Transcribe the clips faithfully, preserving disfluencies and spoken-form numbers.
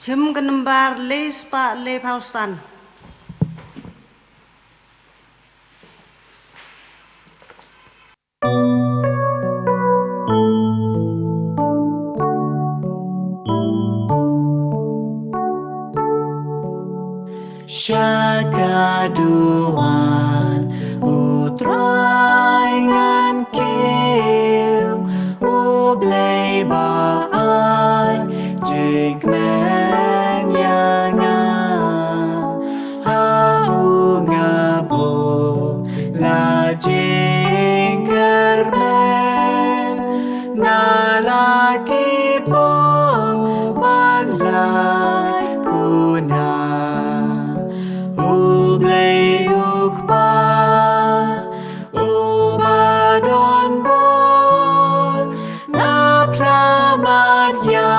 Chim ka nambar le spah le phaw san. Sha ka duwan U Trai ngan kiew, U Blei ba ai jingkmen ïa nga. Ha u nga buh la jingkyrmen, na la ki pong ban lai kuna. U Blei U Kpa, U ba don bor, na phla mat ïa,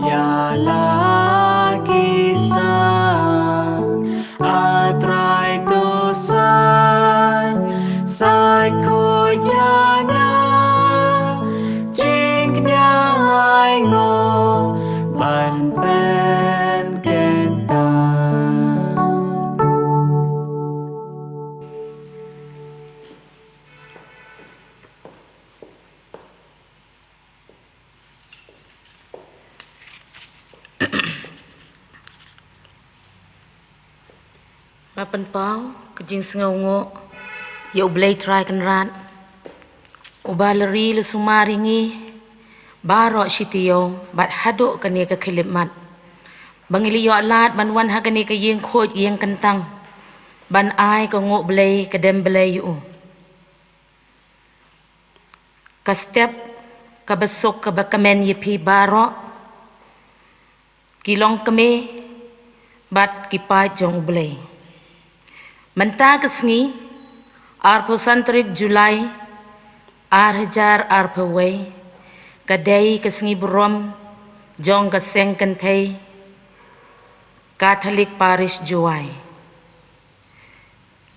ïa la ki san. A Trai to sa, sa khuid ïa nga, jingkñia ai ngo ban pynkyntang. Ba pynpaw ka jingsngewnguh ïa U Blei Trai Kynrad, uba la ri la sumar ïa ngi baroh shi taïew bad haduh kane ka khyllipmat, ba ngi la ïoh lad ban wan ha kane ka ïing khuid ïing kyntang ban ai ka nguh Blei ka dem Blei ïa u. Ka step kaba suk kaba kmen ïa phi baroh ki longkmie bad ki paid jong U Blei. Mynta ka sngi, arphew san tarik July, ar hajar arphew wei, ka dei ka sngi burom jong ka Seng Kynthei Catholic Parish Jowai.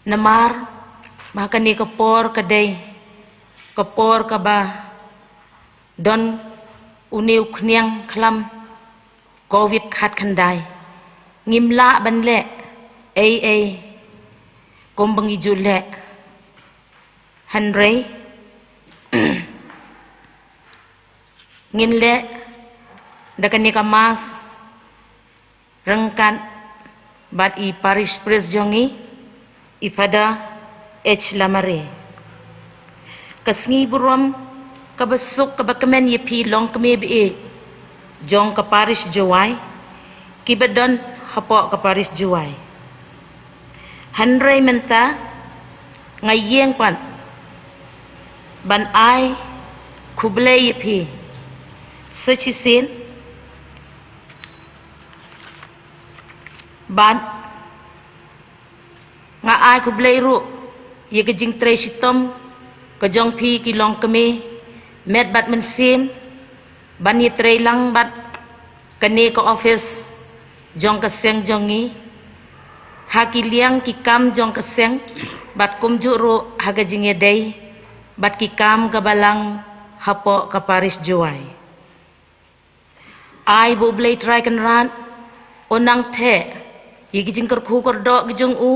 Namar ba kane ka por ka dei ka por kaba don une u khñiang khlam Covid khatkhyndai, ngim lah ban leh ei ei kum ba ngi ju leh. Hynrei ngin leh da kane ka mass ryngkat bad i parish priest jong ngi, i Father H Lamare. Ka sngi burom kaba suk kaba kmen ïa phi longkmie baieit jong ka parish Jowai, kiba don hapoh ka parish Jowai. Hynrei mynta nga ïeng pat ban ai khublei ïa phi sa shisien, bad nga ai khublei ruh ïa ka jingtrei shitom ka jong phi ki longkmie met bad mynsiem ban ïatrei lang bad kane ka office jong ka seng jong ngi ha ki liang ki kam jong ka seng, bad kumjuh ruh ha ka jingïadei bad ki kam ka balang hapoh ka parish Jowai. Ai ba U Blei Trai Kynrad un nang theh ïa ki jingkyrkhu kyrdoh ki jong u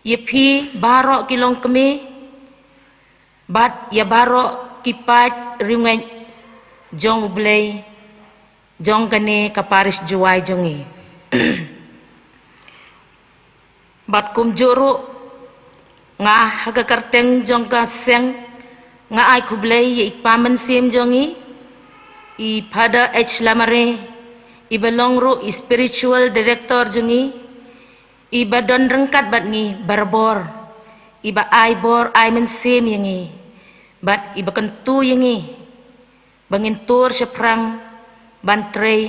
ïa phi baroh ki longkmie bad ïa baroh ki paid riewngeit jong U Blei jong kane ka parish Jowai jong ngi. Bad kumjuh ruh nga ha ka kyrteng jong ka seng nga ai khublei ïa i kpa mynsiem jong ngi, i Father H Lamare, iba long ruh i spiritual director jong ngi, iba don ryngkat bad ngi barabor, iba ai bor ai mynsiem ïa ngi bad iba kyntu ïa ngi ba ngin tur shaphrang ban trei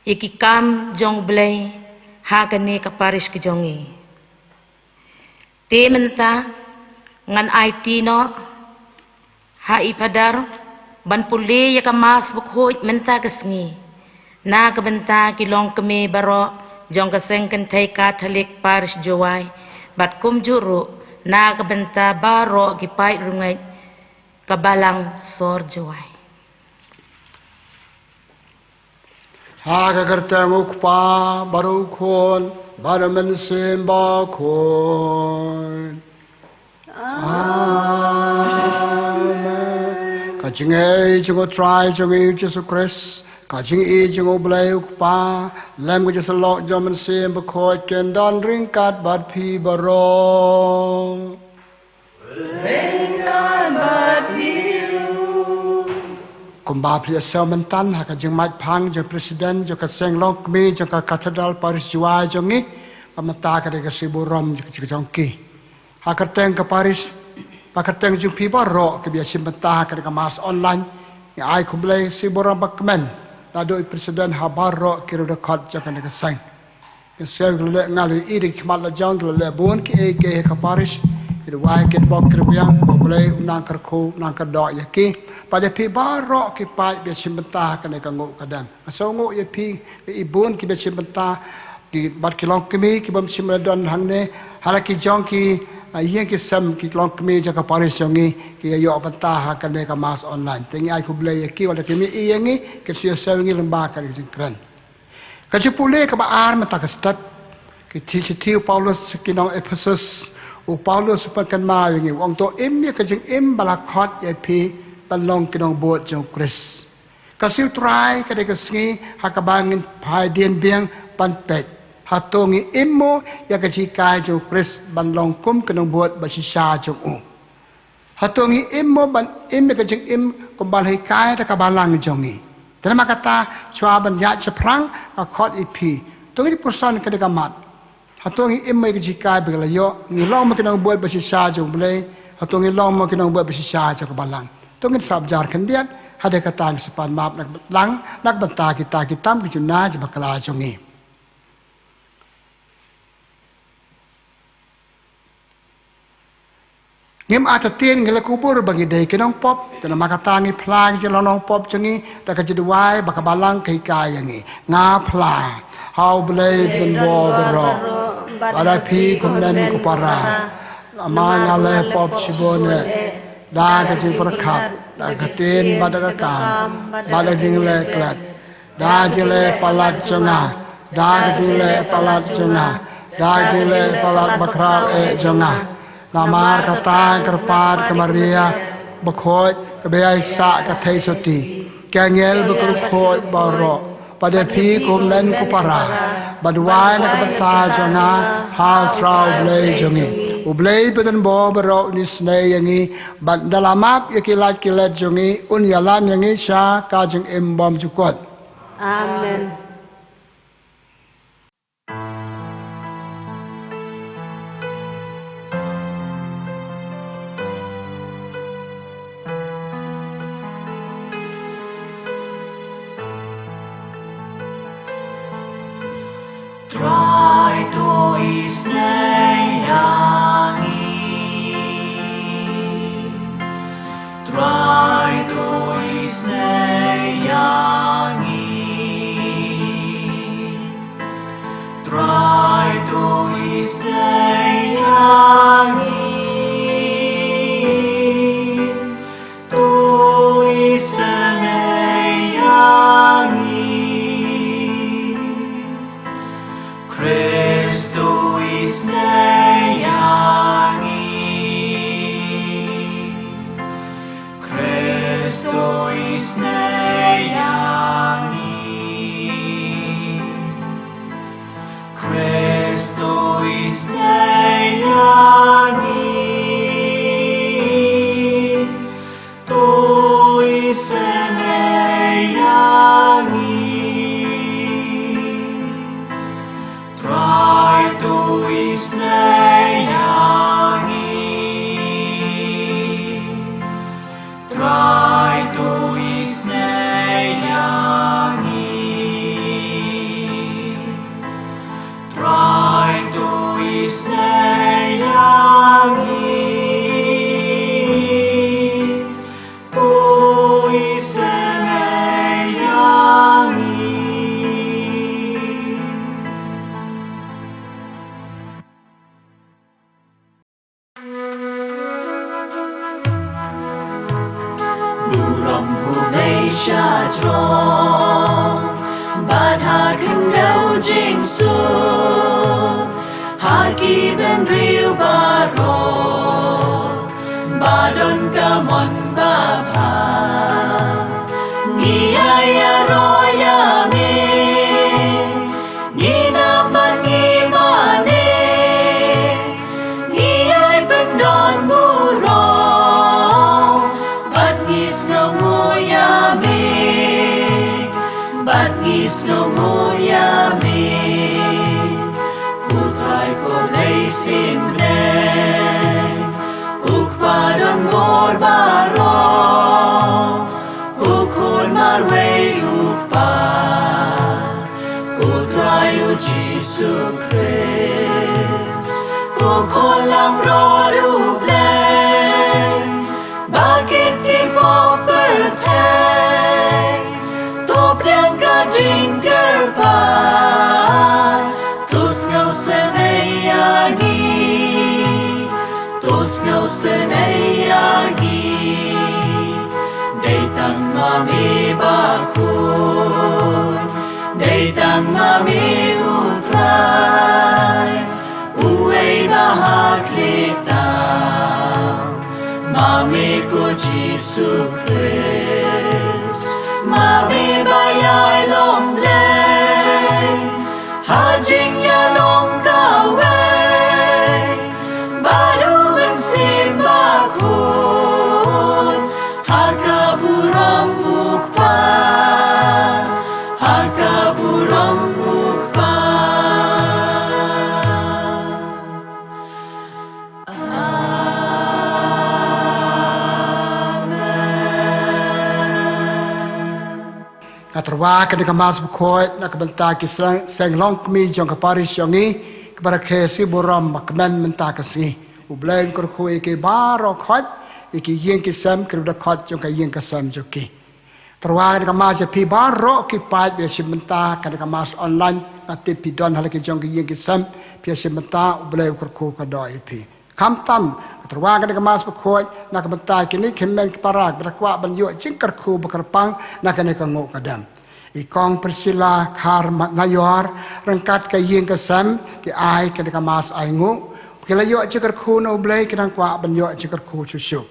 ïa ki kam jong U Blei ha kane ka parish ka jong ngi. Te mynta ngan aiti noh ha i Phadar ban pule ïa ka Mass bakhuid mynta ka sngi na ka bynta ki longkmie baroh jong ka Seng Kynthei Katholik Parish Jowai bad kumjuh ruh na ka bynta baroh ki paid riewngeit ka Balang Sor Jowai. Ha ka kyrteng u Kpa bad u Khun bad u Mynsiem Bakhuid. Amen. Ka jingïeit jong u Trai jong ngi u Jisu Khrist, ka jingïeit jong u Blei u Kpa, lem ka jingïasyllok jong u Mynsiem Bakhuid, kin don ryngkat bad phi baroh. Ryngkat bad phi ruh. Kumba phi la sngewthuh mynta ha ka jingmait phang jong u President jong ka Seng Longkmie jong ka Cathedral Parish Jowai jong ngi, ba mynta ka dei ka sngi burom jong ki. Ha ka kyrteng ka parish, ha ka kyrteng jong phi baroh kiba ïashim bynta ha kane ka mass online, ngi ai khublei, sngi burom bakmen naduh u President ha baroh ki riew dkhot jong kane ka seng. Ngi sngew ki la leh, nga la ïohi da ki khmat la jong ki, la leh bun kiei kiei ha ka parish. Ki duwai, ki bok, ki rwiang ba u Blei un nang kyrkhu, un nang kyrdoh ïa ki. Bad ïa phi baroh ki paid ba ïashim bynta ha kane ka nguh ka dem. Nga sngewnguh ïa phi, ïa bun kiba shim bynta, ki, bad ki longkmie ki bym shym la don hangne, ha la ki jong ki, ah, ïing ki sem, ki longkmie jong ka parish jong ngi, ki ïoh bynta ha kane ka mass online. Te ngi ai khublei ïa ki, wat la kim ïohi ïa ngi, kin sa ïohsngew ïa ngi lyngba kane ka jingkren. Ka jingpule kaba ar mynta ka step, ka shithi u Paulus sha ki nong Ephesus, u Paulus u pynkynmaw ïa ngi, u ong to im ïa ka jingim ba la khot ïa phi ban long ki nongbud jong u Khrist. Ka sngi u Trai ka dei ka sngi ha kaba ngin phai dien biang ban peit, hato ngi im mo ïa ka jinghikai jong u Khrist ban long kum ki nongbud ba shisha jong u? Hato ngi im mo ban im ïa ka jingim kumba la hikai da ka balang jong ngi? Te namar kata, shuwa ban ïaid shaphrang, nga khot ïa phi, to ngin ïa pyrshang ka dei ka mat. Hato ngi im mo ïa ka jinghikai ba ngi la ïoh, ngi long mo ki nongbud ba shisha jong u Blei? Hato ngi long mo ki nongbud ba shisha jong ka balang? To ngin sa jar khyndiat, hadien kata ngin sa pan map na ka balang, na ka bynta kita ki tam ki juna jong bakla jong ngi. Ngim artatien, ngi la kubur ba ngi dei ki nongpop, te namar kata ngi phla ki jinglong nongpop jong ngi da ka jingduwai ba ka balang ka hikai ïa ngi. Nga phla ha u Blei ba don bor baroh, bad ha phi ko hynmen ko para, namar nga la pop shibun eh, da ka jingpyrkhat, da ka ktien bad da ka kam, bad da ka jingleh klet, da ka jingleh palat jong nga, da ka jingleh palat jong nga, da ka jingleh palat bakhraw eh jong nga. Namar kata nga kyrpad ïa ka Maria bakhuid kaba ïaisah ka theisotti, ki angel bakhuid baroh, bad ïa phi ko hynmen ko para, ban duwai na ka bynta jong nga ha u Trai u Blei jong ngi. U Blei ba don bor baroh un isynei ïa ngi, bad da la map ïa ki lait ki let jong ngi, un ïalam ïa ngi sha ka jingim bymjukut. Amen. Trai, to isynei ïa ngi. Trai, to isynei ïa ngi. Trai, to isynei ïa ngi. To isynei ïa ngi. Khrist, to isynei ïa ngi. Khrist, to isynei ïa ngi. Khrist, to isynei ïa ngi. To isynei ïa ngi. Trai, to isynei ïa ngi. Trai, to isynei ïa ngi. Trai, to isynei ïa ngi. To isynei ïa ngi. Burom U Blei sha jrong, Bad ha khyndew jingsuk, ha ki bynriew baroh, ba don ka mon babha. Ngi ïa ïaroh ïa me, ngi nam bad ngi mane, ngi ïai pyndon burom, bad ngi sngewnguh ïa me, bad ngi sngewnguh ïa me. Ko Trai ko Blei synrang, ko Kpa donbor baroh, ko Khun marwei u Kpa, ko Trai u Jisu Khrist, ko Khun langbrot u Blei, ba kit ki pop pyrthei, to pdiang ka jingkyrpad, to sngewsynei ïa ngi, to sngewsynei ïa ngi. Dei tang ma me ba khun, dei tang ma me u Trai, uwei ba ha khlieh tam, ma me ko Jisu Khrist, ma me ba ïai long Blei, ha jingïalong kawei, bad u Mynsiem Bakhuid, ha ka burom u Kpa, ha ka burom u Kpa. Amen. Nga tyrwa kane ka Mass Bakhuid na ka bynta ki seng, seng longkmie jong ka parish jong ngi, kiba rakhe shi burom ba kmen mynta ka sngi. U Blei un kyrkhu ïa ki baroh khoit, ïa ki ïing ki sem, ki ruh da khoit jong ka ïing ka sem jong ki. Tyrwa kane ka Mass ïa phi baroh ki paid ba ïashim bynta kane ka Mass online, nga tip phi don ha la ki jong ki ïing ki sem, phi ïashim bynta, U Blei u kyrkhu ka doh ïa phi. Khamtam, tyrwa kane ka Mass Bakhuid na ka bynta kine ki hynmen ki para kiba kwah ban ïoh jingkyrkhu ba kyrpang na kane ka nguh ka dem. I Kong Priscilla Khar Ma-, Nayor, ryngkat ka ïing ka sem, ki ai kane ka Mass ainguh. Ki la ïoh jingkyrkhu na U Blei, ki dang kwah ban ïoh jingkyrkhu shuh shuh.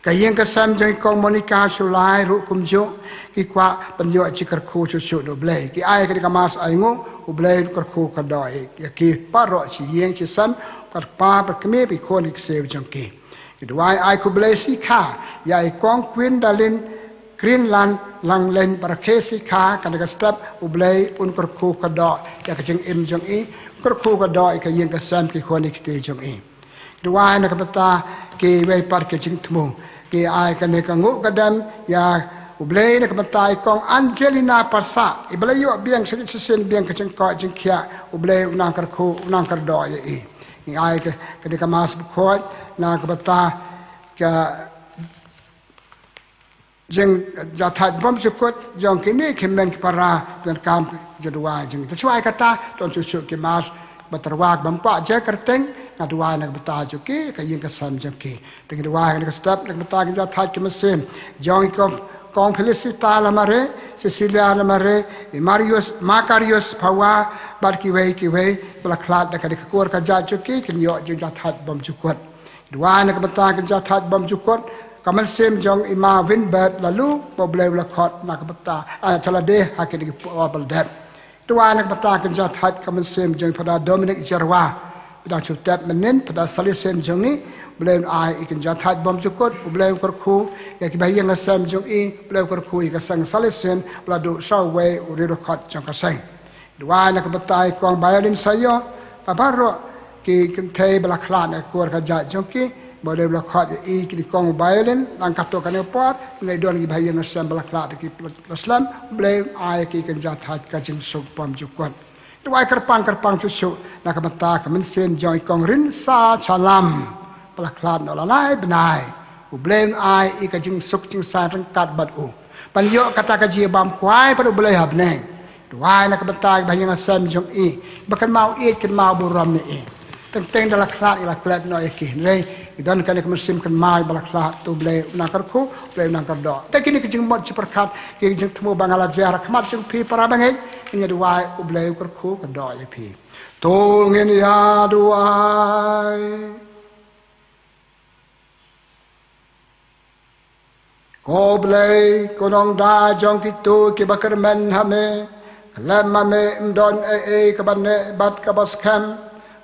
Ka ïing ka sem jong i Kong Monica Shullai ruh kumjuh, ki kwah ban ïoh jingkyrkhu shuh shuh na U Blei. Ki ai kane ka Mass ainguh, U Blei un kyrkhu ka doh ïa ki baroh shi ïing shi sem, bad kpa bad kmie bad ki khun ki ksiew jong ki. Ngi duwai ai khublei shikha ïa i Kong Gwendalyn Greenland Langlen ba rakhe shikha kane ka step, U Blei un kyrkhu ka doh ïa ka jingim jong i, kyrkhu ka doh ïa ka ïing ka sem, ki khun ki kti jong i. Duwai na ka bynta kiwei pat ki jingthmu. Ngi ai kane ka nguh ka dem ïa U Blei na ka bynta i Kong Angelina Passah, iba la ïoh biang sa shisien biang ka jingkoit jingkhiah, U Blei u nang kyrkhu, u nang kyrdoh ïa i. Ngi ai ka, kane ka Mass Bakhuid na ka bynta ka jingïathait bymjukut jong kine ki hynmen ki para, donkam ka jingduwai jong ngi. Te shuwa ïa kata, to shu shu ki Mass ba tyrwa bym kwah jia kyrteng, nga duwai na ka bynta jong ki, ka ïing ka sem jong ki. Te ngi duwai na ka step na ka bynta ka jingïathait ka mynsiem jong i Kong, Kong Felicita Lamare, Cecilia Lamare, i Marius, Makarius Pawa, bad kiwei kiwei ba la khlad da kane ka kur ka jait jong ki, kin ïoh jingïathait bymjukut. Duwai na ka bynta ka jingïathait bymjukut ka mynsiem jong i Ma Winbert Laloo, ba U Blei u la khot na ka bynta, ah, sha lade ha kine ki por ba la dep. Duwai na ka bynta ka jingïathait ka mynsiem jong i Phadar Dominic Jyrwa, ba dang shu tep mynnin, Phadar Salesian jong ngi, U Blei un ai ïa ka jingïathait bymjukut, U Blei un kyrkhu ïa ki bahaïing hasem jong i, U Blei un kyrkhu ïa ka seng Salesian ba la duh sawei u riewdkhot jong ka seng. Duwai na ka bynta i Kong Violin Saïo, bad baroh ki kynthei ba la khlad na ka kur ka jait jong ki, ba U Blei u la khot ïa i, kine ki Kong Violin, nang katto katne por, ngi don ki bahaïing hasem ba la khlad ki la slem, U Blei un ai ïa ki ka jingïathait ka jingsuk bymjukut. Duwai kyrpang kyrpang shuh shuh na ka bynta ka mynsiem jong i Kong Rynsa Chalam, ba la khlad noh la lai bnai. U Blei un ai ïa ka jingsuk jingsaiñ ryngkat bad u, ban ïoh kata ka jingïabam kwai bad U Blei ha bneng. Duwai na ka bynta ki bahaïing hasem jong i, ba kynmaw ïeit kynmaw burom ïa i. Teng teng da la khlad, i la klet noh ïa ki. Hynrei i don kane ka mynsiem kynmaw ba la khlad, to Blei u nang kyrkhu, Blei u nang kyrdoh. Te kine ki jingmut jingpyrkhat, ki jingthmu ba nga la jer ha khmat jong phi para bangeit, ngin ïa duwai, u Blei u kyrkhu kyrdoh ïa phi. To ngin ïa duwai. Ko Blei, ko nongda jong kito kiba kyrmen ha me, khlem ma me ym don ei ei kaba neh bad kaba skhem,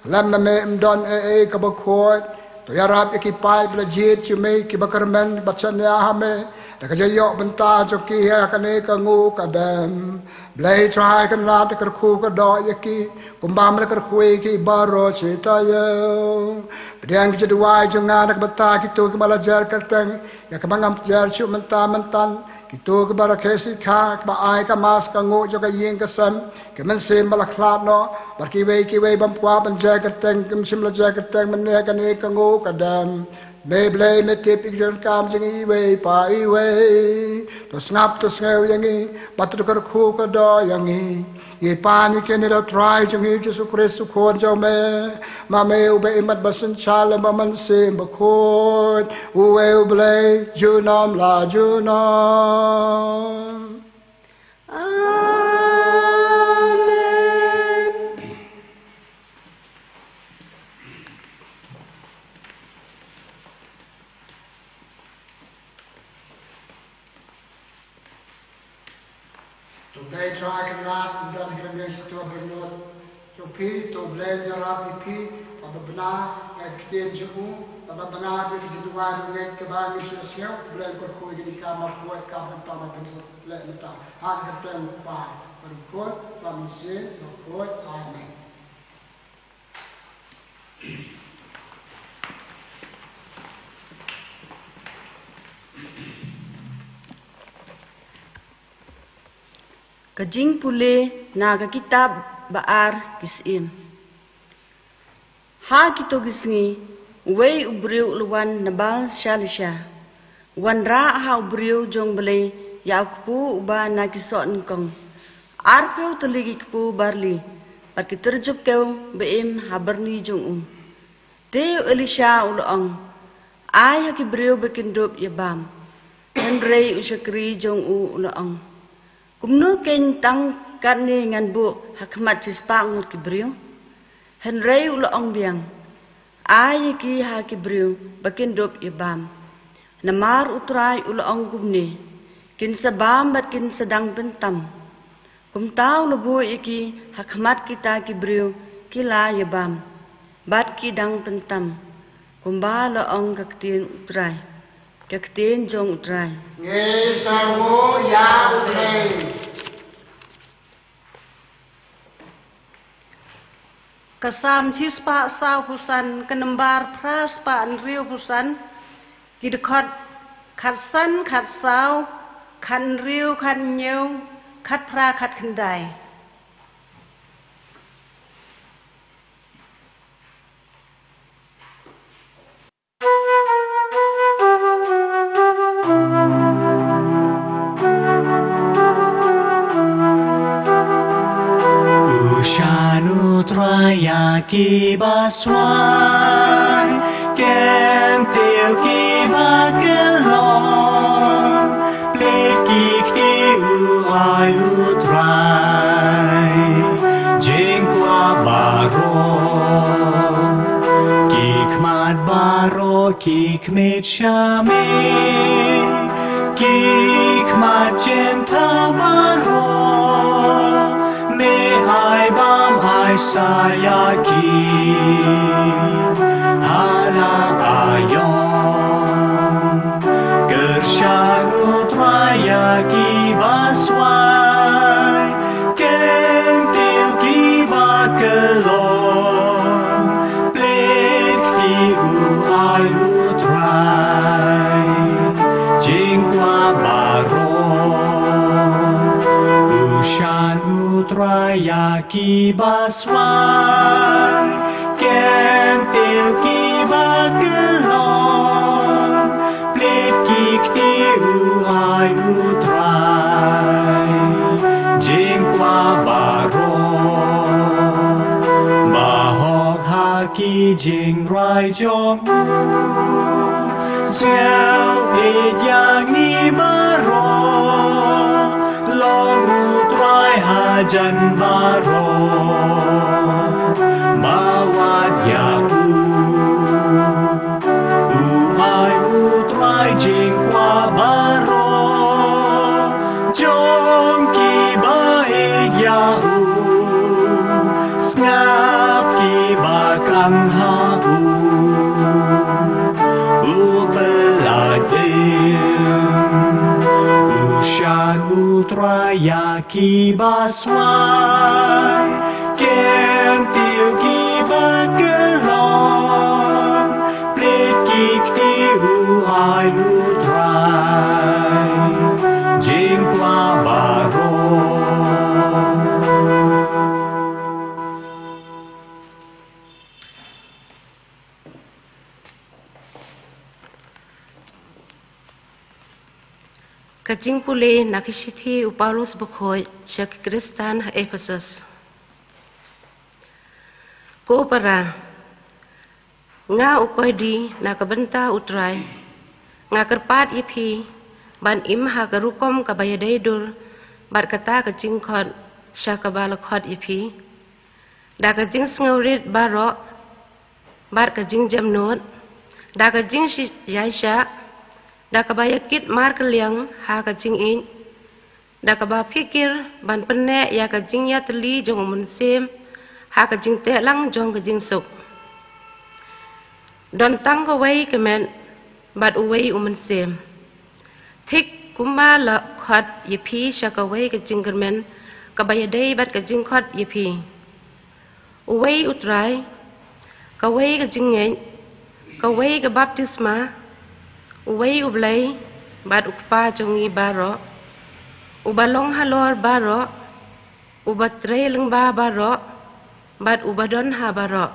khlem ma me ym don ei ei kaba khuid. To ïarap ïa ki paid ba la jied jong me kiba kyrmen bad shaniah ha me, da ka jingïoh bynta jong ki ha kane ka nguh ka dem. Blei Trai Kynrad, kyrkhu kyrdoh ïa ki kumba me la kyrkhu ïa ki baroh shi taïew. Pdiang ki jingduwai jong nga na ka bynta kito kiba la jer kyrteng ïa kaba ngam jer shuh mynta mynta, kito kiba rakhe sikha, kiba ai ka mass ka nguh jong ka ïing ka sem, ki mynsiem ba la khlad noh, bad kiwei kiwei bym kwah ban jer kyrteng, kim shym la jer kyrteng mynne ha kane ka nguh ka dem. Me Blei me tip ïa ki jingdonkam jong iwei pa iwei. To sngap to sngew ïa ngi, bad to kyrkhu kyrdoh ïa ngi. Ngi pan ïa kine da u Trai jong ngi Jisu Khrist u Khun jong me. Ma me uba im bad ba synshar lem bad Mynsiem Bakhuid, uwei u Blei junom la junom. Amen. To Blei Trai Kynrad un don hi lem ïa shi to bynriew jong phi, to Blei un ïarap ïa phi, ba bna ïa ka ktien jong u, ba bna ïa ka jingduwai jong ngi kaba ngi sngewsih, Blei un kyrkhu ïa kane ka markhuid ka bynta ba phin sa leh mynta. Ha ka kyrteng u Kpa bad u Khun bad u Mynsiem Bakhuid. Amen. Ka jingpule na ka kitab Ba-ar ki Syiem. Ha kito ki sngi, uwei u briew u la wan na Baal Shalisha, u wanrah ha u briew jong U Blei ïa u kpu uba na ki soh nyngkong, arphew tylli ki kpu barli, bad ki tyrjup kew ba im ha byrni jong u. Te u Elisha u la ong, ai ha ki briew ba kin dup ïa bam. Hynrei u shakri jong u u la ong, kumno keiñ tang katne ngan buh ha khmat shispah ngut ki briew? Hynrei u la ong biang, ai ïa ki ha ki briew ba kin dup ïa bam. Namar u Trai u la ong kumne, kin sa bam bad kin sa dang pyntam. Kumta u la buh ïa ki ha khmat kita ki briew, ki la ïa bam bad ki dang pyntam, kumba la ong ka ktien u Trai. Ka ktien jong u Trai. Ngi sngewnguh ïa U Blei. Ka Salm shispah sawphew san, ka nombar phra spah hynriewphew san, ki dkhot khatsan, khatsaw, khathynriew, khathynñiew, khatphra, khatkhyndai. U shan U Trai ïa ki ba swai, kyntiew ki ba kyllon, plie ki kti u ai U Trai, jingkwah baroh. Ki khmat baroh ki khmih sha me, ki khmat jingthaw baroh, me ai bam ai sah ïa ki ha la aïom. Kyrshan U Trai ïa ki ba swai, kyntiew ki ba kyllon, plie ki kti u ai U Trai, jingkwah baroh. U shan U Trai ïa ki ba swai, kyntiew ki ba kyllon, plie ki kti u ai U Trai, jingkwah baroh. Bahok ha ki jong u, sngewbha ïa ngi baroh, long u Trai hajan baroh, ba wat ïa u. U ai u Trai jingkwah baroh jong kiba ïeit ïa u, sngap kiba kang ha u. U Paladin, u shah u Trai ïa kiba swai, kyntiew kiba kyllon, plie ki kti u ai u Trai jingkwah baroh. Ka jingpule na ka shithi u Paulus bakhuid sha ki Khristan ha Ephesus. Ko para, nga u Koidi na ka bynta u Trai, nga kyrpad ïa phi ban im ha ka rukom kaba ïadei dur bad kata ka jingkhot sha kaba la khot ïa phi, da ka jingsngewrit baroh, bad ka jingjemnud, da ka jingshi-, ïaishah, da kaba ïakit markylliang ha ka jingïeit, da kaba phikir ban pynneh ïa ka jingïatylli jong u Mynsiem ha ka jingteh lang jong ka jingsuk. Don tang kawei ka met bad uwei u Mynsiem, thik kumba la khot ïa phi sha kawei ka jingkyrmen kaba ïadei bad ka jingkhot ïa phi. Uwei u Trai, kawei ka jingngeit, kawei ka baptisma, uwei u Blei bad u Kpa jong ngi baroh, uba long halor baroh, uba trei lyngba baroh, bad uba don ha baroh.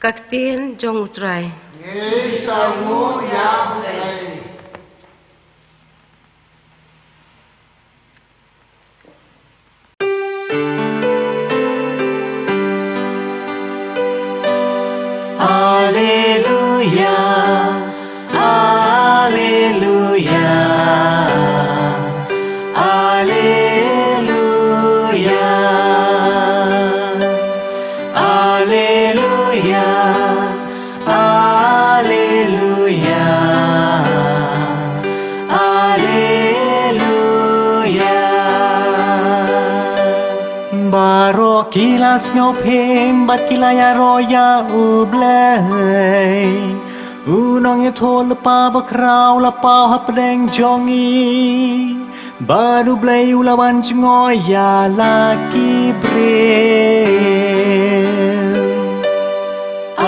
Ka ktien jong u Trai. Ngi sngewbha ïa u Blei. Alleluia, alleluia, alleluia, alleluia, alleluia, alleluia. Baroh ki la sngewphim bad ki la ïaroh ïa u Blei. U nongïathuhlypa bakhraw la paw hapdeng jong ngi. Bad u Blei u la wan jngoh ïa la ki briew.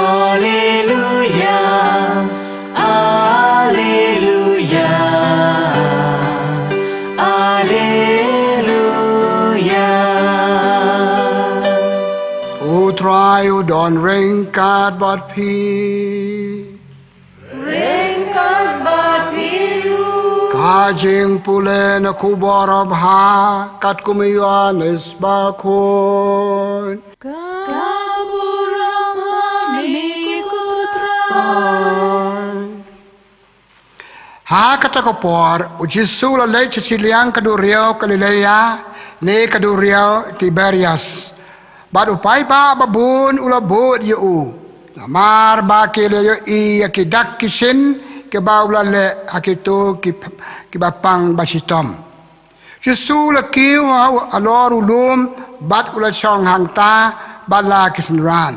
Alleluia, alleluia, alleluia. U Trai u don ryngkat bad phi. Ryngkat bad phi ruh. Ka jingpule na ka Khubor Babha katkum u Ïoannis Bakhuid. Ka burom ha me ko Trai. Ha kata ka por, u Jisu u la leit sha shiliang ka duriaw Galilea, ne ka duriaw Tiberias. Bad u paidbah babun u la bud ïa u, namar ba ki la ïohi ïa ki dak ki shin kiba u la leh ha kito ki, kiba pang ba shitom. Jisu u la kiew ha, halor u lum, bad u la shong hangta bad la ki synran.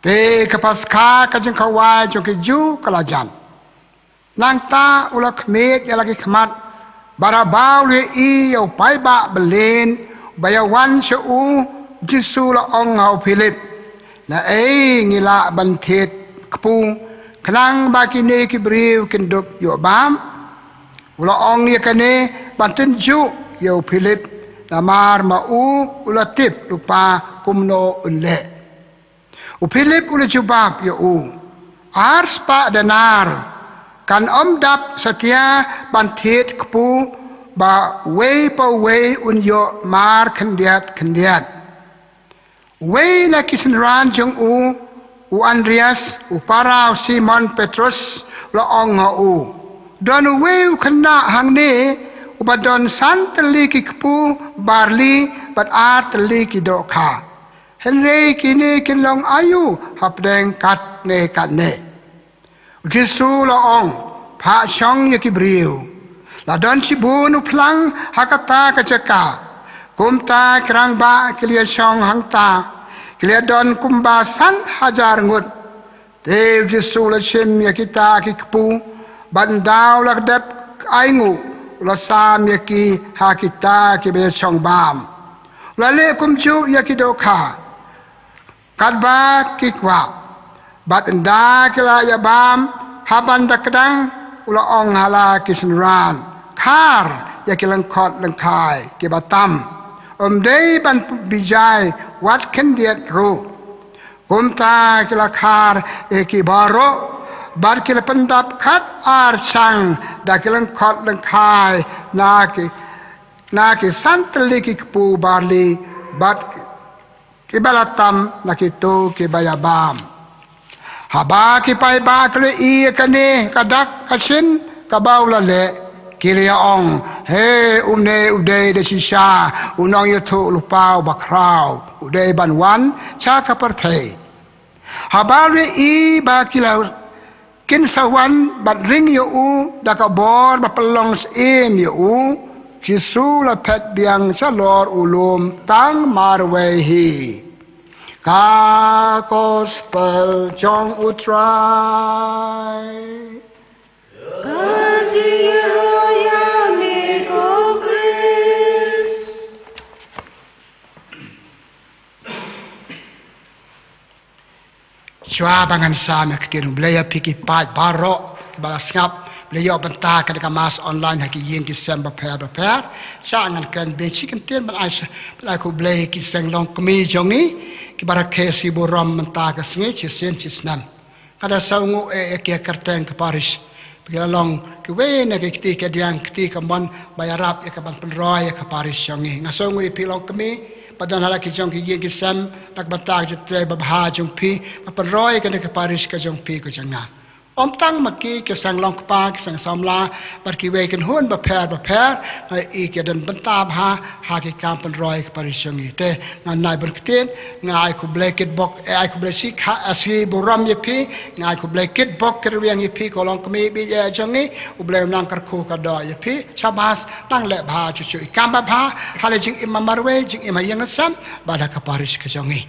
Te ka Paskha, ka jingkhawai jong ki Jiw, ka la jan. Nangta u la khmied ïa la ki khmat, bad haba u la ïohi ïa u paidbah bylliñ uba ïawan sha u, u Jisu u la ong ha u Philip, naei ngi lah ban thied kpu, khnang ba kine ki briew kin dup ïoh bam? U la ong ïa kane ban tynjuh ïa u Philip, namar ma u u la tip lypa kumno un leh. U Philip u la jubab ïa u, ar spah denar kan ym dap satia ban thied kpu ba uwei pa uwei un ïoh mar khyndiat khyndiat. Uwei na ki synran jong u U Andreas, u para u Simon Petrus, u la ong ha u, don uwei u khynnah hangne uba don san tylli ki kpu barli bad ar tylli ki dohkha. Hynrei kine kin long aïu hapdeng katne katne? U Jisu u la ong, phah shong ïa ki briew. La don shibun u phlang ha kata ka jaka. Kumta ki rangbah ki la ïa shong hangta, ki la ïa don kumba san hajar ngut. Te u Jisu u la shim ïa kita ki kpu, bad ynda u la dep ainguh, u la sam ïa ki ha kita kiba ïa shong bam. U la leh kumjuh ïa ki dohkha katba ki kwah. Bad ynda ki la ïa bam ha ban da kdang, u la ong ha la ki synran, khar ïa ki lyngkhot lyngkhai kiba tam, ym dei ban bijai wat khyndiat ruh. Kumta ki la khar ïa ki baroh, bad ki la pyndap khat ar shang da ki lyngkhot lyngkhai na ki, na ki san tylli ki kpu barli, bad kiba la tam na kito kiba ïa bam. Haba ki paidbah ki la ïohi ïa kane ka dak ka shin kaba u la leh, ki la ïa ong, he, une u dei da shisha u nongïathuhlypa uba khraw, u dei ban wan sha ka pyrthei. Haba u la ïohi ba ki la kin sa wan bad ring ïa u da ka bor ba pynlong syiem ïa u, Jisu u la phet biang shalor u lum tang marwei hi. Ka Gospel jong U Trai. Ka jingïaroh ïa me ko Khrist. Shuwa ba ngan sam ïa ka ktien U Blei, ïa phi ki paid baroh kiba la sngap, ba la ïoh bynta kane ka mass online ha ki ïing ki sem bapher bapher, sha ngan kren beiñ shi kyntien ban ai sha, ban ai khublei ki seng longkmie jong ngi kiba rakhe shi burom mynta ka sngi, shisien shisnem. Nga da sngewnguh eh ïa ki kyrteng ka parish, ba ki la long kiwei na ki kti kadiang, kti kamon ba ïarap ïa ka ban pynroi ïa ka parish jong ngi. Nga sngewnguh ïa phi longkmie ba don ha la ki jong ki ïing ki sem, na ka bynta ka jingtrei babha jong phi, ba pynroi ïa kane ka parish ka jong phi ka jong nga. Ym tang ma ki, ki seng longkpa, ki seng samla, bad kiwei ki kynhun bapher bapher, nga ïohi ki don bynta bha ha ki kam pynroi ka parish jong ngi. Te ngan nai bun ktien, nga ai khublei kitbok, eh, ai khublei shikha, eh, shi burom ïa phi, nga ai khublei kitbok kitrwiang ïa phi ko longkmie baieit jong ngi. U Blei un nang kyrkhu kyrdoh ïa phi. Shabas, nang leh bha shuh shuh ïa ki kam babha ha la jingim marwei, jingim ha ïing ha sem, bad ha ka parish ka jong ngi.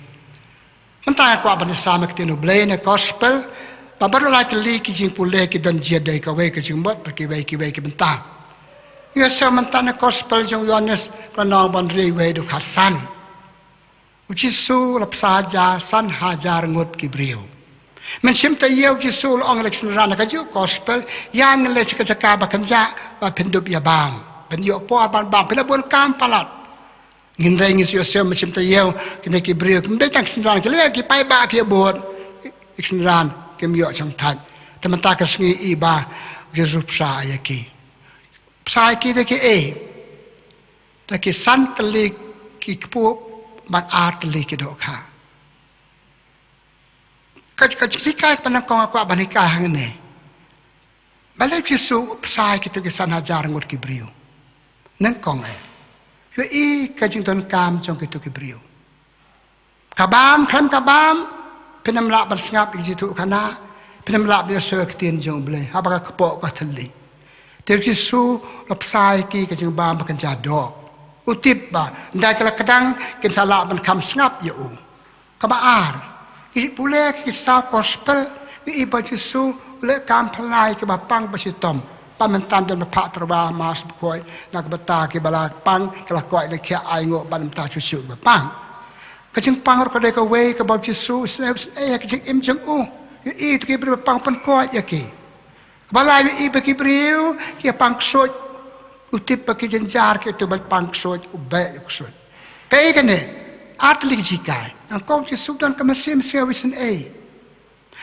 Mynta nga kwah ban sam ïa ka ktien U Blei na ka Gospel, ba baroh lai tylli ki jingpule ki don jia dei kawei ka jingmut bad kiwei kiwei ki bynta. Ngi ïohsngew mynta na ka Gospel jong u Ïoannis, ka lynnong ba hynriew, wei dkhot san. U Jisu u la bsa ja san hajar ngut ki briew. Mynshem taïew u Jisu u la ong ïa la ki synran ha kajuh ka Gospel, ïa ngin leit sha ka jaka ba kynjah, ba phin dup ïa bam. Phin ïoh por ban bam, phi la bun kam palat. Hynrei ngi shu ïohsngew mynshem taïew, kine ki briew, kim dei tang ki synran, ki la ïa, ki paidbah ki ïa bud, ki synran kim ïoh shongthait. Te mynta ka sngi i ba u Jisu u bsa ïa ki. Bsa ïa ki da kiei? Da ki san tylli ki kpu bad ar tylli ki dohkha. Ka, ka jinghikai ba nyngkong nga kwah ban hikai hangne. Balei u Jisu u bsa ïa kito ki san hajar ngut ki briew? Nyngkong eh, ïohi ka jingdonkam jong kito ki briew. Ka bam, khlem ka bam, phin ym lah ban sngap ïa ka jingïathuhkhana, phin ym lah ban ïohsngew ïa ka ktien jong U Blei, haba ka kpoh ka thylli. Te u Jisu u la bsa ïa ki ka jingbam ba kynja doh. U tip ba ynda ki la kdang, kin sa lah ban kham sngap ïa u. Kaba ar, ngi pule ki saw Gospel, ngi ïohi ba u Jisu u leh kam phylla ïa kiba pang ba shitom. Bad mynta don ba phah tyrwa Mass bakhuid na ka bynta kiba la pang, ki la koit lyngkhiah ainguh, bad mynta shuh shuh kiba pang. Ka jingpang ruh ka dei kawei kaba u Jisu u isynei, u isynei ïa ka jingim jong u. Ïohi ïa ki briew ba pang, u pynkoit ïa ki. Kaba lai, ïohi ba ki briew ki ïa pang ksuid, u tip ba ki jynjar kito ba pang ksuid, u beh ïa u ksuid. Kaei kane? Ar tylli ki jinghikai. Nyngkong, u Jisu u don ka mynsiem sngew isynei.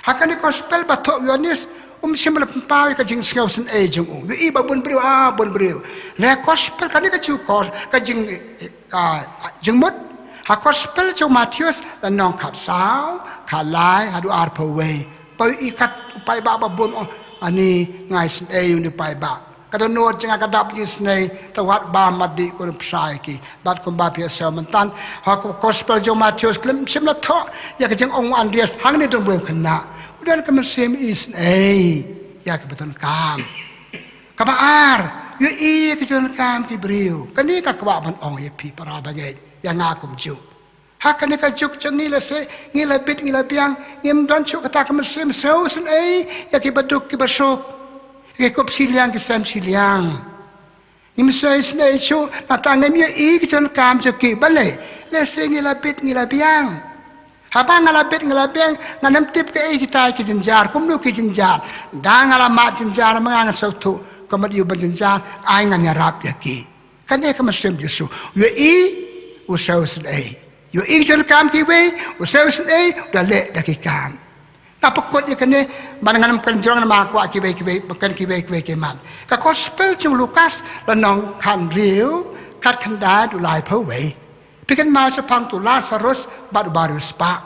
Ha kane ka Gospel ba thoh u Ïoannis, um shym la pynpaw ïa ka jingsngew isynei jong u. Ïohi ba bun briew, ah, bun briew. Hynrei ha ka Gospel kane ka jingkor, ka jing, ah, jingmut, Ha Gospel jong u Mathaios, lynnong khatsaw, khatlai haduh arphew wei. Phi i kat u paidbah ba bun, oh, ani nga isynei ïa une u paidbah. Ka dohnud jong nga ka dap jingïasynei, te wat bam mat dih, ko nongpynshitom ki. Bad kumba phi ïohsngew mynta, ha ka Gospel jong u Mathaios khlem shym la thoh ïa ka jingong u Andreas hangne, don bym khynnah. U don ka mynsiem isynei ïa kiba donkam. Kaba ar, ïohi ïa ki jingdonkam ki briew. Kane ka kwah ban ong ïa phi para bangeit, ïa nga kumjuh. Ha kane ka juk jong ngi, lehse ngi la bit, ngi la biang, ngim don shuh kata ka mynsiem sngewsynei ïa kiba duk kiba suk, ïa ki kup shiliang ki sem shiliang. Ngim sngewsynei shuh, nangta ngim ïohi ki jingdonkam jong ki. Balei? Lehse ngi la bit, ngi la biang. Haba nga la bit, nga la biang, ngan ym tip kaei kita ki jynjar, kumno ki jynjar. Lada nga la mad jynjar ma nga, ngan sngewthuh ka mut ïa u ban jynjar, ai ngan ïarap ïa ki. Kane ka mynsiem Jisu. U ïohi, u sngewsynei. U ïohi ki jingdonkam kiwei, u sngewsynei, u da leh da ki kam. Nga pynkut ïa kane, ban ngan ym kynjrong namar kwah kiwei kiwei, ban kren kiwei kiwei ki mat. Ka Gospel jong u Lukas, lynnong khathynriew, khatkhyndai haduh laiphew wei. Phi kynmaw shaphang utu u Lasarus bad u bariewspah.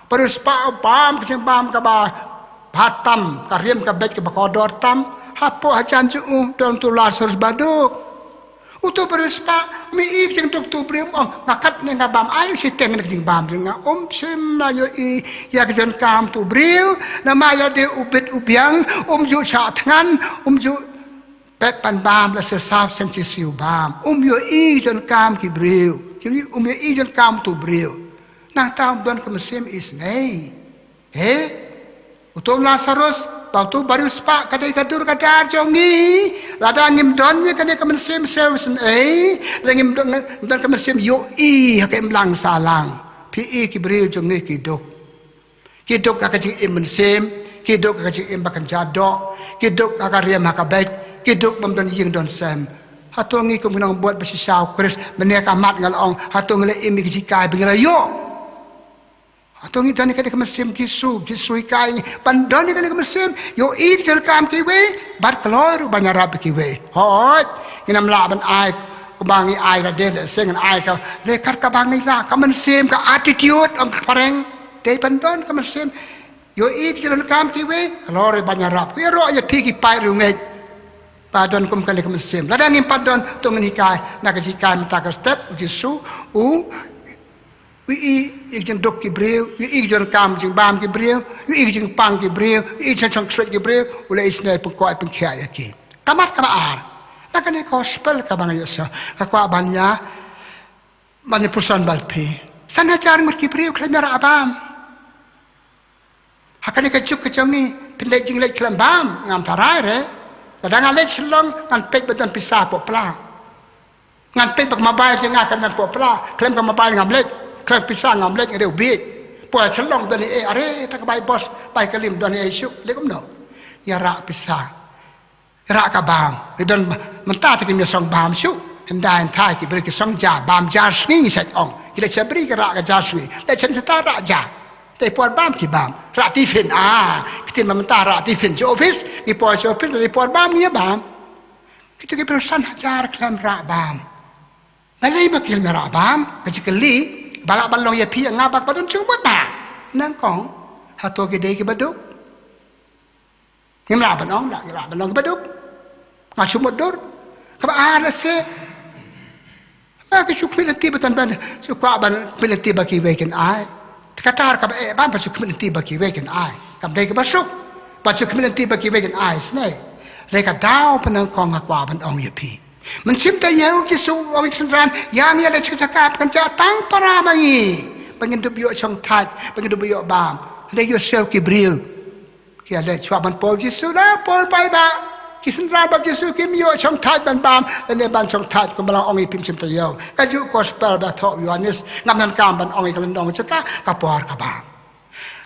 Bariewspah u bam ka jingbam kaba bha tam, ka riam ka beit kaba kordor tam. Hapoh hajan jong u don utu u Lasarus ba duk. Utu u bariewspah um ïohi ka jingduk utu u briew, um ong, nga kat ne nga bam, ai u shiteng na ka jingbam jong nga. Um shym la ïohi ïa ka jingdonkam utu u briew, namar ïa lade u bit u biang, um ju shah thngan, um ju pep ban bam, lehse saw sien shisien u bam. Um ïohi jingdonkam ki briew. Um ïohi jingdonkam utu u briew. Nangta um don ka mynsiem isynei. He? Utu u Lasarus bad utu u bariewspah ka dei ka dur ka dar jong ngi. Lada ngim don ïa kane ka mynsiem sngewsynei, lada ngim don, don ka mynsiem ïohi ha ka imlang sahlang, phi i ki briew jong ngi ki duk. Ki duk ha ka jingim mynsiem, ki duk ha ka jingim ba kynja doh, ki duk ha ka riam ha ka beit, ki duk bym don ïing don sem. Hato ngi kum ki nongbud ba shisha u Khrist, mynne ka mat nga la ong, hato ngi la im ïa ka jinghikai ba ngi la ïoh? Hato ngi don ïa kane ka mynsiem Jisu, Jisu hikai ngi ban don ïa kane ka mynsiem, ïohi ki jingdonkam kiwei, bad kloi ruh ban ïarap ïa kiwei. Hooid, ngin ym lah ban ai kumba ngi ai lade, lehse ngan ai ka, lehse kat kaba ngi lah, ka mynsiem, ka attitude, ong ka phareng. Dei ban don ka mynsiem ïohi ki jingdonkam kiwei, kloi ruh ban ïarap. Ïaroh ïa phi ki paid riewngeit ba don kum kane ka mynsiem. Lada ngim pat don, to ngin hikai na ka jinghikai mynta ka step, u Jisu u ïohi ïa ki jingduk ki briew, ïohi ïa ki jingdonkam jingbam ki briew, ïohi ïa ki jingpang ki briew, ïohi ïa ki jingshong ksuid ki briew, u leh isynei, pynkhiah, pynkhiah ïa ki. Ka mat kaba ar. Na kane ka Gospel kaba nga ïohsngew, nga kwah ban ïa, ban ïa pyrshang bad phi. San hajar ngut ki briew khlem ïarap bam. Ha kane ka juk ka jong ngi, phin leit jingleit khlem bam, ngam tharai re. Lada nga leit Shillong, ngan peit ba don pisa hapoh pla. Ngan peit ba ka mobile jong nga ka don hapoh pla, khlem ka mobile ngam leit, khlem pisa ngam leit, nga dei u bieit. Poi Shillong don ei ei, are, ta ka bai bos, bai kalim don ei ei shuh, leh kumno? Ïarap pisa. Ïarap ka bam. Ngi don mynta te kim ïa song bam shuh. Hyndai hynthai ki briew ki song ja, bam ja sngi ngi sait ong. Ki leit sha bri ki ïarap ka ja sngi. Leit sha star ïarap ja. Dei por bam ki bam. Ïarap tiffin. Ah, ki ktien mynta ïarap tiffin. Sha office, ngi poi sha office, dei por bam ngi ïa bam. Kito ki briew san hajar khlem ïarap bam. Balei ma ki khlem ïarap bam? Ka jingkylli ba lah ban long ïa phi ïa nga bad ba don jingmut ba. Nyngkong, hato ki dei kiba duk? Ngim lah ban ong, lah, lah ban ong kiba duk. Nga shu mutdur. Kaba ar lehse, ah, ki shu khmih lynti ba don ban, shu kwah ban khmih lynti ba kiwei kin ai. Te kata kaba eh bam, ba shu khmih lynti ba kiwei kin ai. Kam dei kaba suk ba shu khmih lynti ba kiwei kin ai, isynei. Hynrei ka daw ba nyngkong nga kwah ban ong ïa phi. Mynsiem taïew Jisu u ong ïa ki synran, ïa ngi ïaleit sha ka jaka ba kynjah tang para ma ngi, ba ngin dup ïoh shongthait, ba ngin dup ïoh bam. Hynrei ïohsngew ki briew ki ïaleit shuwa ban poi Jisu, la poi paidbah. Ki synran bad Jisu kim ïoh shongthait ban bam lane ban shongthait, kumba la ong ïa phi mynsiem taïew. Kajuh ka Gospel ba thoh u Ïoannis, ngam donkam ban ong ïa ka lynnong, jaka ka por ka bam.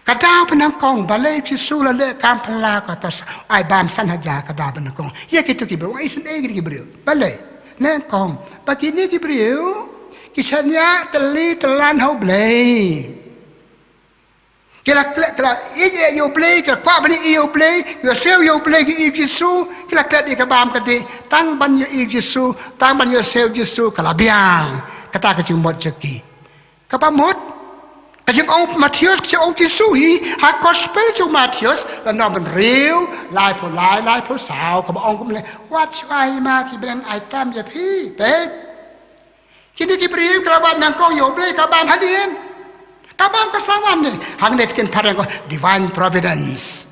Ka daw ba nyngkong, balei Jisu la leh kam phylla, kata sa ai bam san hajar ka daw ba nyngkong. Ïa kito ki briew, ai isynei ïa kito ki briew. Balei? Nyngkong, ba kine ki briew ki shaniah tylli tyllan ha U Blei. Ki la klet, ki la ïeit ïa U Blei, ki la kwah ban ïohi ïa U Blei, ïohsngew ïa U Blei, ki ïohi Jisu, ki la klet ïa ka bam ka dih, tang ban ïohi Jisu, tang ban ïohsngew Jisu, ka la biang. Kata ka jingmut jong ki. Kaba mut, ka jingong Mathaios, ka jingong Jisu hi ha Gospel jong Mathaios, lynnong ba hynriew, laiphew lai, laiphew saw, kaba ong kumne, wat shuwa ïa ma ki bneng ai tam ïa phi, peit. Kine ki briew ki la wad nyngkong ïa U Blei, ka bam hadien. Ka bam ka sa wan ne, hangne ka ktien phareng ka ong divine providence.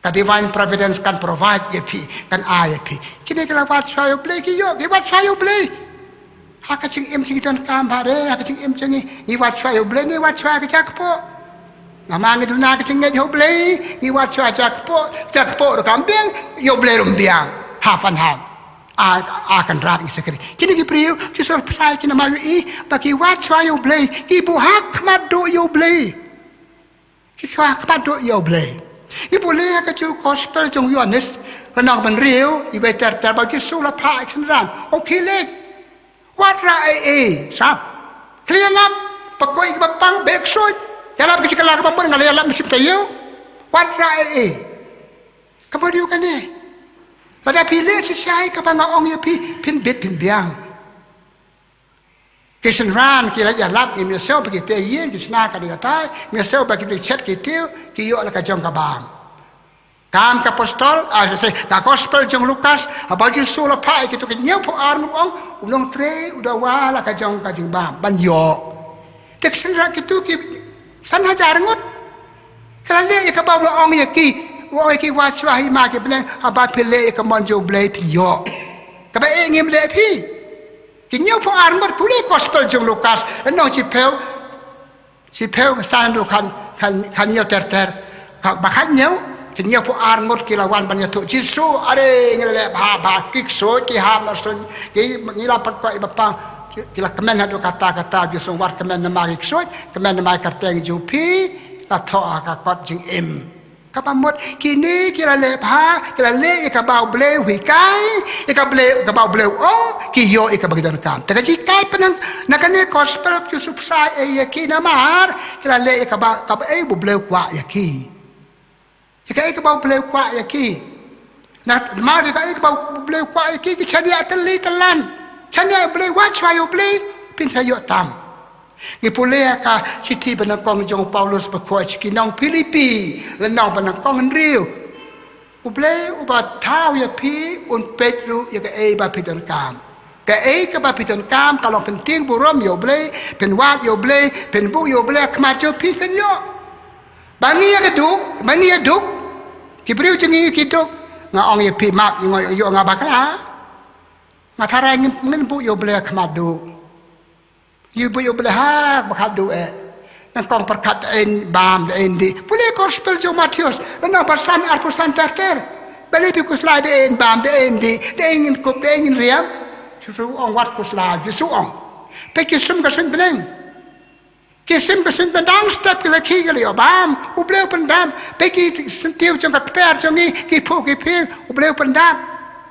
Ka divine providence kan provide ïa phi, kan ai ïa phi. Kine ki la wad shuwa ïa U Blei, ki ïoh, ki wad shuwa ïa U Blei. Ha ka jingim jong ngi donkam bha re, ha ka jingim jong ngi, ngi wad shuwa ïa U Blei ne wad shuwa ïa ka jakpoh. Namar ngi duna ka jingngeit ïa U Blei, ngi wad shuwa jakpoh, jakpoh ruh kam biang, ïa U Blei ruh ym biang. Half and half. A, a kynrad ngi shakri. Kine ki briew, Jisu u phai ki namar ïohi ba ki wad shuwa ïa U Blei, ki buh ha khmat duh ïa U Blei. Ki khmat duh ïa U Blei. Ngi pule ha ka jong Gospel jong u Ïoannis, lynnong ba hynriew, iwei ter ter ba u Jisu u la phah ïa ki synran. Ong khie leit. Wat rah ei ei, sap. Khie ïalap, pynkoit ïa kiba pang, beh ksuid. Ïalap ka jingkylla kaba mut, nga la ïalap mynsiem taïew. Wat rah ei ei. Ka mut ïa kane. Lada phi leh shisha ïa kaba nga ong ïa phi, phin bit phin biang. Ki synran ki la ïalap, ngim ïohsngew ba ki tei ïing, ki shna ka dei katai, ngim ïohsngew ba ki tei shet ki tiew, ki ïoh la ka jong ka bam. Kam ki Apostol, ah, sorry, ka Gospel jong u Lukas, haba u Jisu u la phah ïa kito ki hynñiewphew ar ngut, u ong, u nongtrei u dawa la ka jong ka jingbam ban ïoh. Te ki synran kito ki san hajar ngut, ki la leh ïa kaba u la ong ïa ki, u ong ïa ki, wat shuwa hi ma ki bneng, haba phi leh ïa ka mon jong U Blei phi ïoh. Kaba eh ngim leh phi. Ki hynñiewphew ar ngut, pule Gospel jong u Lukas, lynnong shiphew, shiphew, san haduh khat, khat, khathynñiew ter ter. Kaba khathynñiew, ki hynñiewphew ar ngut ki la wan ban ïathuh Jisu, are ngi la leh bha bha, ki ksuid ki hap na suiñ, ki, ngi la pynkoit ïa kiba pang, ki, ki la kmen haduh katta katta, Jisu, wat kmen namar ki ksuid, kmen namar ka kyrteng jong phi la thoh ha ka kot jingim. Kaba mut kine ki la leh bha, ki la leh ïa kaba U Blei u hikai, ïa ka Blei, kaba U Blei u ong, ki ïoh ïa kaba ki donkam. Te ka jinghikai pat na kane Gospel, Jisu u phai ei ïa ki namar ki la leh ïa kaba, kaba ei ba U Blei u kwah ïa ki. Ïa kaei kaba U Blei u kwah ïa ki. Namar ïa kaei kaba U Blei u kwah ïa ki, ki shaniah tylli tyllan. Shaniah ïa U Blei, wat shuwa ïa U Blei, phin sa ïoh tam. Ngi pule ha ka shithi banyngkong jong u Paulus bakhuid sha ki nong Philippi, lynnong banyngkong hynriew. U Blei uba thaw ïa phi un peit ruh ïa kaei ba phi donkam. Kaei kaba phi donkam ka long phin tieng burom ïa U Blei, phin wad ïa U Blei, phin buh ïa U Blei ha khmat jong phi, phin ïoh. Ba ngi ïa ka duk, ba ngi ïa duk. Ki briew jong ngi ki duk. Nga ong ïa phi map, ïa nga, ïa nga bakla. Nga tharai ngin, ngin buh ïa U Blei ha khmat duh. Ïa buh ïa U Blei ha ba khmat duh eh. Nyngkong pyrkhat da ei bam, da ei dih. Pule Gospel jong u Mathaios, lynnong ba san, arphew san ter ter. Balei phi khuslai da ei bam, da ei dih, da ei ngin kup, da ei ngin riam. Jisu ong wat khuslai, Jisu ong. Peit ki sim ka suiñ bneng. Ki sim ka suiñ bneng dang step ki la khih ki la ïoh bam, U Blei u pyndap. Peit ki syntiew jong ka kper jong ngi, ki phuh ki phieng, U Blei u pyndap.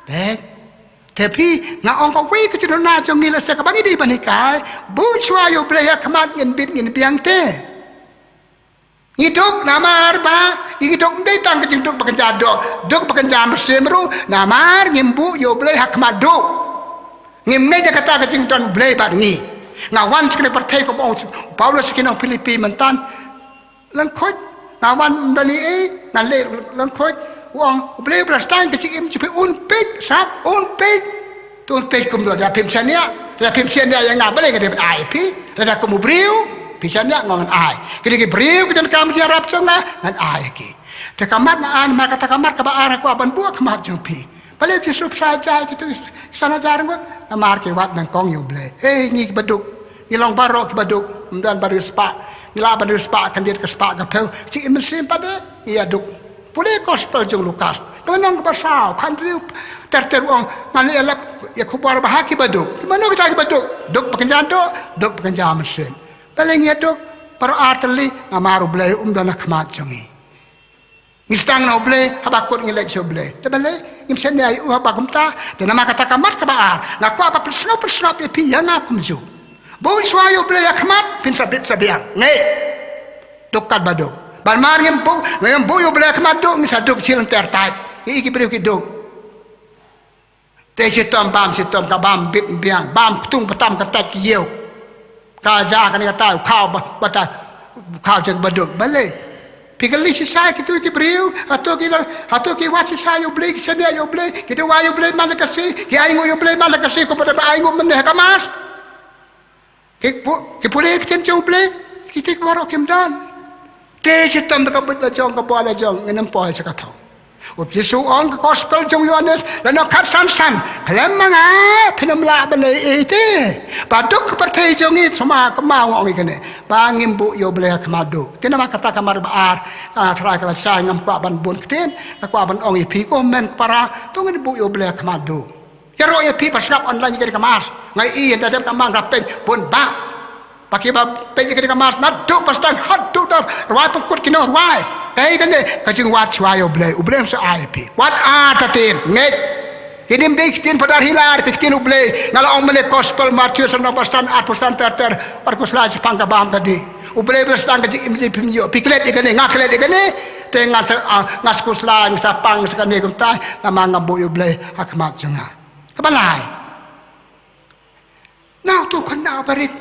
Peit. Te phi, nga ong kawei ka jingduna jong ngi lehse kaba ngi dei ban hikai, buh shuwa ïa U Blei ha khmat ngin bit ngin biang te. Ngi duk namar ba, ngi duk ym dei tang ka jingduk ba kynja doh, duk ba kynja mynsiem ruh, namar ngim buh ïa U Blei ha khmat duh. Ngim ngeit ïa kata ka jingdon Blei bad ngi. Nga wan sha kane ka pyrthei kum u Paulus sha ki nong Philippi mynta. Lyngkhuid, nga wan ym don ei ei, nga leh lyngkhuid, u ong, U Blei u ba la sdang ka jingim jong phi un peit, sap, un peit. To un peit kumno, lada phim shaniah, lada phim shaniah ïa nga balei nga dei ban ai ïa phi, lada kum u briew, phi shaniah nga ngan ai. Kine ki briew ki donkam jingïarap jong nga, ngan ai ïa ki. Te ka mat nga ai, namar kata ka mat kaba ar nga kwah ban buh ha khmat jong phi. Balei u Jisu u phai ïa kito ki san hajar ngut, namar ki wad nyngkong ïa U Blei. Ei, ngi kiba duk, ngi long baroh kiba duk, ym don ba riewspah, ngi lah ban riewspah khyndiat ka spah ka phew, jingim mynsiem pat de, ngi ïa duk. Pule Gospel jong u Lukas, ka lynnong kaba saw, khathynriew ter ter u ong, ngan leh ïalap ïa ka khubor ba ha kiba duk. Ki mano kita kiba duk? Duk ba kynja doh, duk ba kynja mynsiem. Balei ngi ïa duk, baroh ar tylli, namar U Blei um don ha khmat jong ngi. Ngi sdang na U Blei, haba kut ngi leit sha U Blei. Te balei, ngim shaniah ïa u haba kumta, te namar kata ka mat kaba ar, nga kwah ban pynsngew pynsngew ïa phi ïa nga kumjuh. Buh shuwa ïa U Blei ha khmat, phin sa bit sa biang. Ngeit. Duk katba duk. Bad mar ngim buh, ngim buh ïa U Blei ha khmat duh, ngin sa duk shilynter tait. Ngi i ki briew ki duk. Te shitom bam, shitom ka bam bit biang, bam ktung patam ka tait ki ïew. Ka ja kane kata u khaw ba, ba ta, u khaw jong ba duk balei. Phi kylli shisha kito ki briew, hato ki la, hato ki wad shisha ïa U Blei, ki shaniah ïa U Blei, ki duwai ïa U Blei man la ka sngi, ki ainguh ïa U Blei man la ka sngi, kumba dang ainguh mynne ha ka Mass. Ki pu-, ki pule ki ktien jong U Blei, kito baroh kim don. Te shitom da ka buit la jong, ka bor la jong, ngin ym poi sha ka thong. U Jisu u ong, ka gospel jong u Ïoannis, lynnong khatsan san, khlem ma nga, phin ym lah ban leh ei ei te. Ba duk ka pyrthei jong ngi, sumar kumba nga ong ïa kane, ba ngim buh ïa U Blei ha khmat duh. Te namar kata ka mar ba ar, ah, Trai ka la shai, ngam kwah ban bun ktien, nga kwah ban ong ïa phi ko hynmen ko para, to ngin buh ïa U Blei ha khmat duh. Ïaroh ïa phi ba sngap online ïa kane ka Mass. Nga ïohi ynda dep ka Mass nga peit bun bha. Ba kiba peit ïa kane ka Mass naduh ba sdang haduh da rwai pynkut ki nongrwai. Kaei kane? Ka jingwad shuwa ïa U Blei. U Blei un sa ai ïa phi. Wat artatien, ngeit. Kine ym dei ktien Phadar Hilar, ki ktien U Blei. Nga la ong mynne Gospel Mathaios lynnong ba san, arphew san ter ter, Markos lai, shaphang ka bam ka dih. U Blei ba la sdang ka jingim jong phi, phi klet ïa kane, nga klet ïa kane. Te nga sa, ah, nga sa khuslai, nga sa pang, nga sa kane kumta, namar ngam buh ïa U Blei ha khmat jong nga. Kaba lai. Na uto u khynnah uba rit.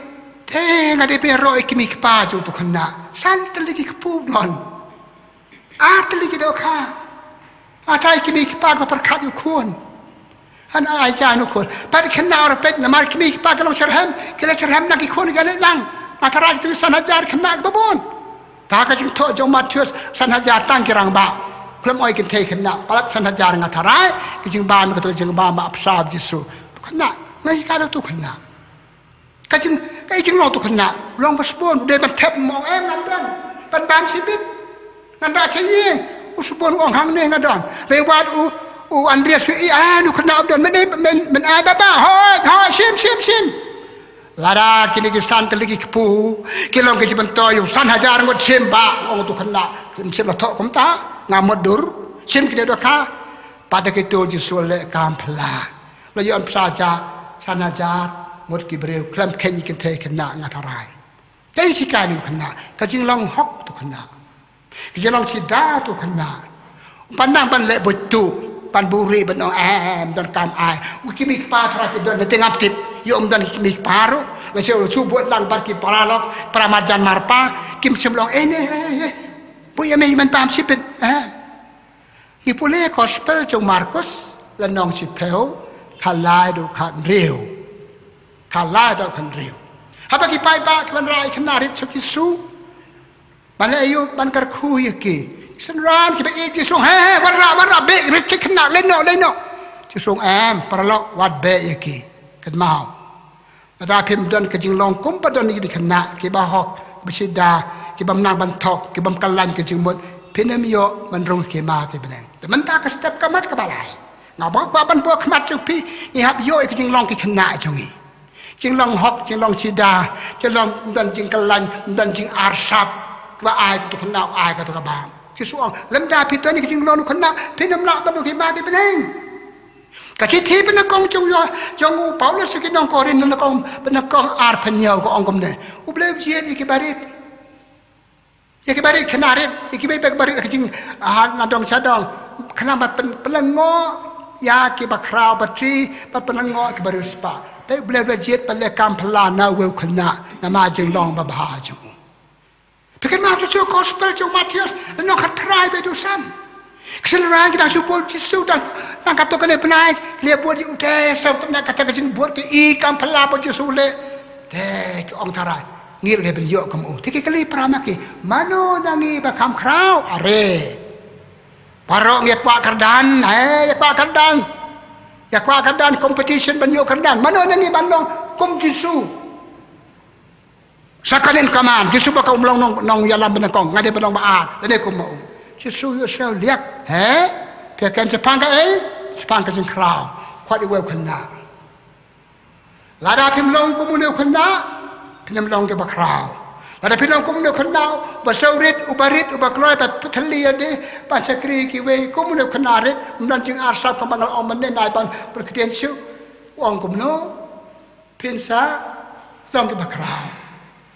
Te nga dei ban ïaroh ïa ki kmie ki kpa jong uto u khynnah. San tylli ki kpu don. Ar tylli ki dohkha. Hata ki kmie ki kpa kiba pyrkhat ïa u khun. Hana ai ja ïa u khun. Pat ki khynnah ruh peit namar ki kmie ki kpa ki long shitrhem. Ki la shitrhem na ki khun ki la leit lang. Nga tharai kito san hajar khynnah kiba bun. Ta ka jingthoh jong u Mathaios san hajar tang ki rangbah. Khlem ong ïa ki kynthei khynnah. Palat san hajar nga tharai. Ki jingbam kito jingbam ba pynshai Jisu. Khynnah. Nga ïa ka da uto u khynnah. Ka jing, ka jinglong uto u khynnah, u long ba sbun, u dei ban thep mo, em, ngan don ban bam shibit. Ngan rah sha ïing, u sbun u ong hangne nga don. Lei wat u, u Andreas u ïeh, ah, u khynnah u don, men, men, men ai ba ba, hoi, hoi, shim, shim, shim. Lada kine ki san tylli ki kpu ki long ki jingmyntoi, u san hajar ngut shim ba, u ong uto u khynnah, kim shym la thoh kumta, nga mutdur, shim kine dohkha. Pat da kito Jisu leh kam phylla. La ïoh pisa ja, san hajar ngut ki briew khlem kheiñ ïa ki kynthei khynnah nga tharai. Kaei shika ïa u khynnah, ka jinglong hok uto u khynnah. Ka jinglong shida uto u khynnah. Ym pat nang ban leh buit tuh, ban buhrieh ban ong, eh, eh, ym don kam ai. U kmie kpa tharai ki don, te ngam tip. Ïoh ym don ki kmie kpa ruh. Lashai u shu bud lang bad ki paralok, para marjan marpa, kim shym la ong, eh, ne, eh, eh, eh. Buh ïa me ïa men bam shibit, eh. Ngi pule Gospel jong u Markos, lynnong shiphew, khatlai haduh khathynriew. Khatlai haduh khathynriew. Haba ki paidbah ki wanrah ïa ki khynnah rit sha u Jisu. Ban leh aïu, ban kyrkhu ïa ki. Ki synran kiba ïeit ki ong, he, he, wanrah, wanrah, beh, rit ki khynnah, leit noh, leit noh. U Jisu u ong, em, paralok, wat beh ïa ki. Kynmaw. Lada phim don ka jinglong kumba don ïa ki khynnah, kiba hok, kiba shida, kibym nang ban thok, kibym khlaiñ ka jingmut, phin ym ïoh ban rung ha ka hima ka bneng. Te mynta ka step ka mat kaba lai. Nga kwah ban buh khmat jong phi, ngi hap ïoh ïa ka jinglong ki khynnah jong ngi. Jinglong hok, jinglong shida, jinglong ym don jingkhlaiñ, ym don jingarsap, kiba ai kato ka khynnah, ai kato ka bam. U Jisu u ong, lymda phi don ïa ka jinglong u khynnah, phin ym lah ban rung ha ka hima ka bneng. Ka shithi banyngkong jong u, jong u Paulus sha ki nong Korinth, banyngkong, banyngkong arphew hynñiew ka ong kumne. U Blei u jied ïa kiba rit. Ïa kiba rit, khynnah rit, ïa kiba, kiba rit ha ka jing, ah, na dong sha dong. Khnang ba pyn, pynlyngngoh ïa kiba khraw ba tri, ba pynlyngngoh ïa kiba riewspah. Te U Blei u la jied ban leh kam phylla na uwei u khynnah, namar jinglong babha jong u. Phi kynmaw shuh shuh Gospel jong u Mathaios, lynnong khatphra bad khatsan. Ki synran ki dang shu bud Jisu dang, dang katto katne bnai, ki leit bud ïa u te, saw tang kata ka jingbud ki i kam phylla ba u Jisu u leh. Te ki ong tharai, ngi ruh dei ban ïoh kum u. Te ki kylli para ma ki, mano na ngi ba kham khraw? Are. Baroh ngi ïa kwah kyrdan, eh, ïa kwah kyrdan. Ïa kwah kyrdan, competition ban ïoh kyrdan. Mano na ngi ban long kum Jisu? Second in command, Jisu ba ka um long nong, nongïalam banyngkong, nga dei ban long ba ar, lane kumba um. Jisu ïohsngew liak, he? Phi kren shaphang kaei? Shaphang ka jingkhraw. Khot ïa uwei u khynnah. Lada phim long kum une u khynnah, phin ym long kiba khraw. Lada phin long kum une u khynnah, uba sngewrit, uba rit, uba kloi, ba pynthylli ïa lade, ban shakri ïa kiwei, kum une u khynnah rit, ym don jingarsap kumba nga la ong mynne, nai ban pynkyntiew shuh, u ong kumno? Phin sa long kiba khraw.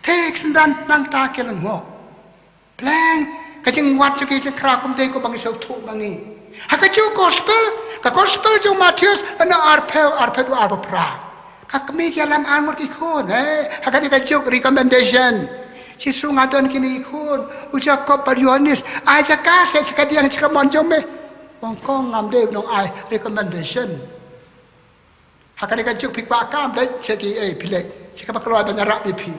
Te ki synran nangta ki lyngngoh. Pleng, ka jingwad jong ki jingkhraw kam dei kumba ngi sngewthuh ma ngi. Ha kajuh ka gospel, ka gospel jong u Mathaios, lynnong arphew, arphew dua, arphew phra. Ka kmie ki ïalam ar ngut ki khun, eh, ha kane ka juk recommendation. Jisu, nga don kine ki khun, u Jakob bad u Ïoannis, ai jaka seh sha kadiang sha kamon jong me. Ong kong, ngam dei u nongai recommendation. Ha kane ka juk phi kwah kam leit sha ki, eh, phi leit sha kaba kloi ban ïarap ïa phi.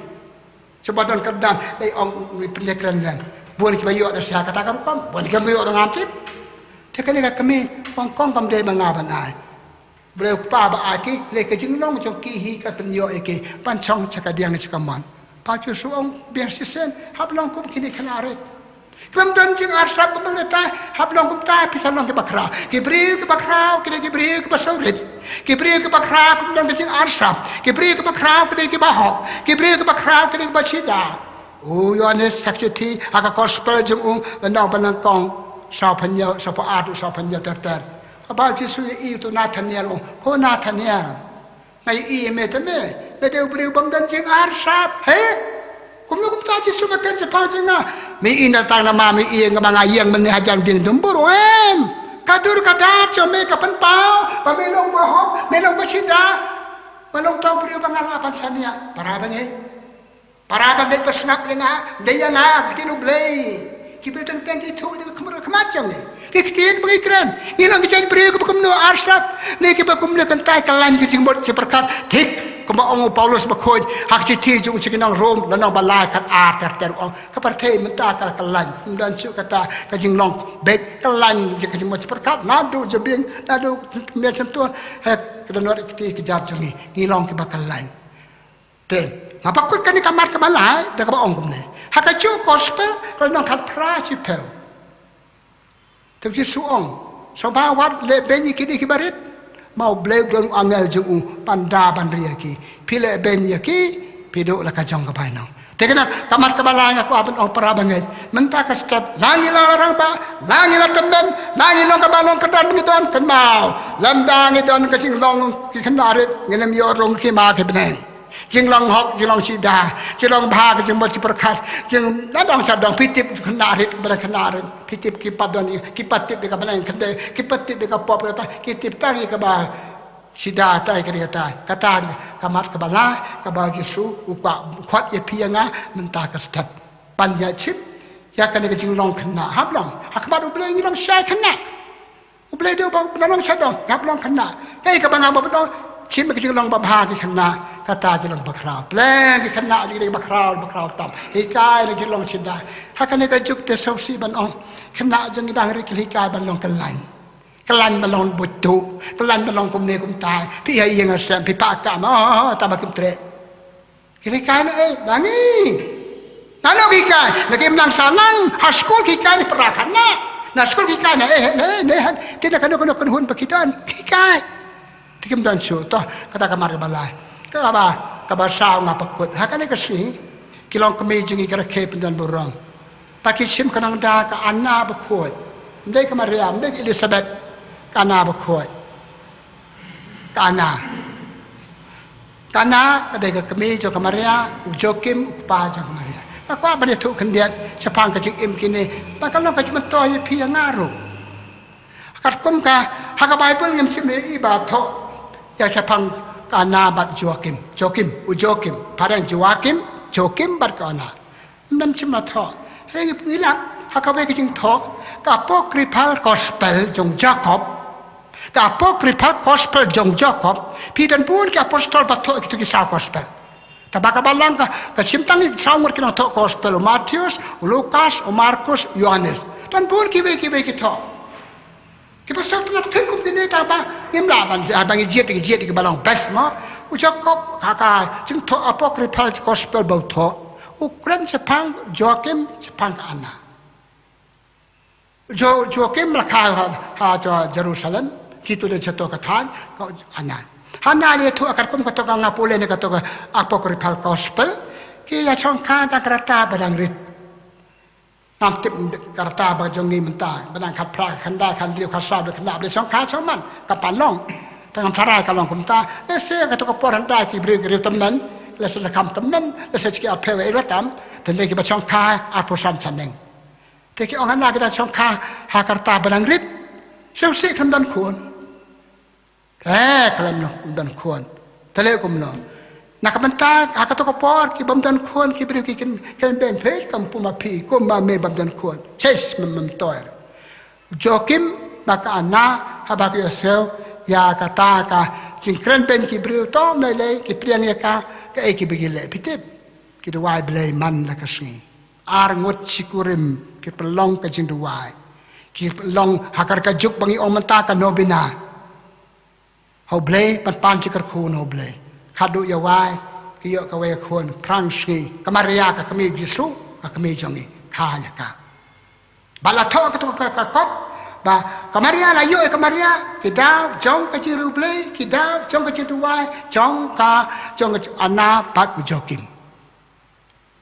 Sha ba don kyrdan lei ong ngi pynïakren lem. Bun kiba ïoh da sha kata ka rukom, bun kiba ïoh da ngam tip. Te kane ka kmie ong kong, kam dei ma nga ban ai. Balei u kpa ba ai ki, lei ka jinglong jong ki hi ka pynïoh ïa ki ban shong sha kadiang sha kamon. Ba Jisu ong, biang shisien, hap long kum kine ki khynnah rit. Khlem don jingarsap kumba lei tai, hap long kumta, phi sa long kiba khraw. Ki briew kiba khraw ki dei ki briew kiba sngewrit. Ki briew kiba khraw kim don ka jingarsap. Ki briew kiba khraw ki dei kiba hok. Ki briew kiba khraw ki dei kiba sida. U Ïoannis sa shithi ha ka gospel jong u, lynnong ba nyngkong, sawphew hynñiew, sawphew ar, sawphew hynñiew ter ter. Haba Jisu ïohi ïa uto u Nathanael, u ong, ko Nathanael, nga ïohi ïa me te me, me dei u briew bym don jingarsap, he? Kumno kumta Jisu, me kren shaphang jong nga? Me ïohi na tang namar me ïohi ïa nga ba nga ïeng mynne hajan u dieng dumbur, em? Ka dur ka dar jong me ka pynpaw ba me long ba hok, me long ba sida. Me long uta u briew ba nga lah ban shaniah. Para bangeit, para bangeit ba sngap ïa nga, dei ïa nga, ktien U Blei. Ki briew teng teng ki ithuh ïa ka khmat, khmat jong ngi. Ki ktien ba ngi kren, ngi long ki jait briew kiba kumno arsap, ne kiba kumno, kynthei, kyllain ka jingmut jingpyrkhat. Thik kumba ong u Paulus bakhuid ha ka shithi jong u sha ki nong Rom, lynnong ba lai, kat ar ter ter, ong, ka pyrthei mynta ka la kyllain, ym don shuh kata ka jinglong beit, kyllain ka jingmut jingpyrkhat, naduh jabieng, naduh miet shyntur, ha ka dohnud kti ka jait jong ngi, ngi long kiba kyllain. Te nga pynkut kane ka mat kaba lai da kaba ong kumne. Ha kajuh ka gospel ka lynnong khatphra shiphew. Te u Jisu u ong, sngewbha wat lehbeiñ ïa kine kiba rit. Ma U Blei u don u angel jong u ban da ban ri ïa ki. Phi lehbeiñ ïa ki, phi duh la ka jong ka bainong. Te kane ka mat kaba lai nga kwah ban ong, para bangeit, mynta ka step, la ngi la rangbah, la ngi la tymmen, la ngi long kaba long kyrdan ba ngi don, kynmaw, lymda ngi don ka jinglong ki khynnah rit, ngin ym ïoh rung ki ma ki bneng. Jinglong hok, jinglong sida, jinglong bha ka jingmut jingpyrkhat, jing, na dong sha dong, phi tip khynnah rit, khynnah rit, phi tip, ki pat don, ki pat tip ïa ka bneng khyndai, ki pat tip ïa ka pop, kata ki tip tang ïa kaba sida, tai ka dei kata. Kata ka mat kaba lai kaba u Jisu u kwah khot ïa phi ïa nga mynta ka step, ban ïa shim ïa kane ka jinglong khynnah. Hap long, ha khmat U Blei ngi long shai khynnah. U Blei u dei uba pynlong sha dong, hap long khynnah. Kaei kaba nga ba pynlong, shim ka jinglong babha ki khynnah, kata ki long bakhraw. Pleng ki khynnah jong ngi ki dei bakhraw, bakhraw tam. Hikai la jinglong sida. Ha kane ka juk te sngewsih ban ong, khynnah jong ngi dang rit, ki hikai ban long kyllain. Kyllain ban long buit tuh, kyllain ban long kumne kumtai. Phi ïa ïeng ha sem, phi pah kam, oh, tang ba kim treh. Ki hikai na ei, na ngi. Nano ki hikai? Na ki ym nang sah nang, ha skul ki hikai na para khynnah. Na skul ki hikai na ei, na ei, na ei, te na kano kano kano hun ba ki don, ki hikai. Te kim don shuh, to, kata ka mat kaba lai. Kaba, kaba saw nga pynkut. Ha kane ka sngi, ki longkmie jong ngi ki rakhe pyndon burom. Bad ki shim ka nongda ka Anna bakhuid. Ym dei ka Maria, ym dei ka Elizabeth, ka Anna bakhuid. Ka Anna. Ka Anna ka dei ka kmie jong ka Maria, u Joakim u kpa jong ka Maria. Nga kwah ban ïathuh khyndiat shaphang ka jingim kine, ba ka long ka jingmyntoi ïa phi ïa nga ruh. Katkum ka, ha ka Baibl ngim shym ïohi ba thoh ïa shaphang ka Anna bad Joakim. Joakim, u Joakim. Phareng Joakim, Joakim bad ka Anna. Ym dam shym la thoh. Hynrei ngi lap ha kawei ka jingthoh, ka Apocryphal Gospel jong Jakob. Ka Apocryphal Gospel jong Jakob. Phi, don bun ki apostol ba thoh kito ki saw gospel. Tangba ka Balang ka, ka shim tang saw ngut ki nongthoh gospel, u Mathaios, u Lukas, u Markos, u Ïoannis. Don bun kiwei kiwei ki thoh. Kiba sngewtynnat khyndiat kum kine, tangba ngim lah ban, ah, ban ngi jied, ngi jied ïa kiba long best mo. U Jakob ha ka jingthoh Apocryphal Gospel ba u thoh, u kren shaphang Joakim, shaphang ka Anna. Jo-, Joakim la kha ha, ha, ha Jerusalem, kito la sha to ka thaiñ, ka Anna. Hana la ïathuh katkum kato ka, nga pule ne kato ka Apocryphal Gospel, ki ïa shongkha da ka rta ba dang rit. Ngam tip ka rta ba jong ngi mynta, ba dang khatphra, khatkhyndai, khathynriew, khatsaw, khatkhyndai, ba dei shongkha shongman, ka pan long. Te ngam tharai ka long kumta, lehse kato ka por hynda ki briew ki riew tymmen, lehse la kham tymmen, lehse ki aphew ïa la tam, te lei kiba shongkha arphew san shaneng. Te ki ong hana ki dang shongkha ha ka rta ba dang rit, sngewsih khlem don khun. Re, khlem don khun. Te leh kumno? Na ka bynta ha kato ka por ki bym don khun ki briew ki kren, kren beiñ, peit, kam pun ma phi, kum ma me bym don khun. Chase mem mem toir. Joakim bad ka Anna haba ki ïohsngew ïa kata ka jingkren beiñ ki briew, to ym lei lei ki pdiang ïa ka, kaei kiba ki leh, phi tip? Ki duwai Blei man la ka sngi. Ar ngut shi kurim ki pynlong ka jingduwai. Ki pynlong ha ka, ka juk ba ngi ong mynta ka novena ha U Blei, ban pan jingkyrkhu na U Blei. Khadduh ïa wai ki ïoh kawei ka khun, phra sngi. Ka Maria ka kmie Jisu, ka kmie jong ngi, kha ïa ka. Ba la thoh kato ka, ka kot ba ka Maria, la ïoh ïa ka Maria ki daw jong ka jingriewblei, ki daw jong ka jingduwai jong ka, jong ka Anna bad u Joakim.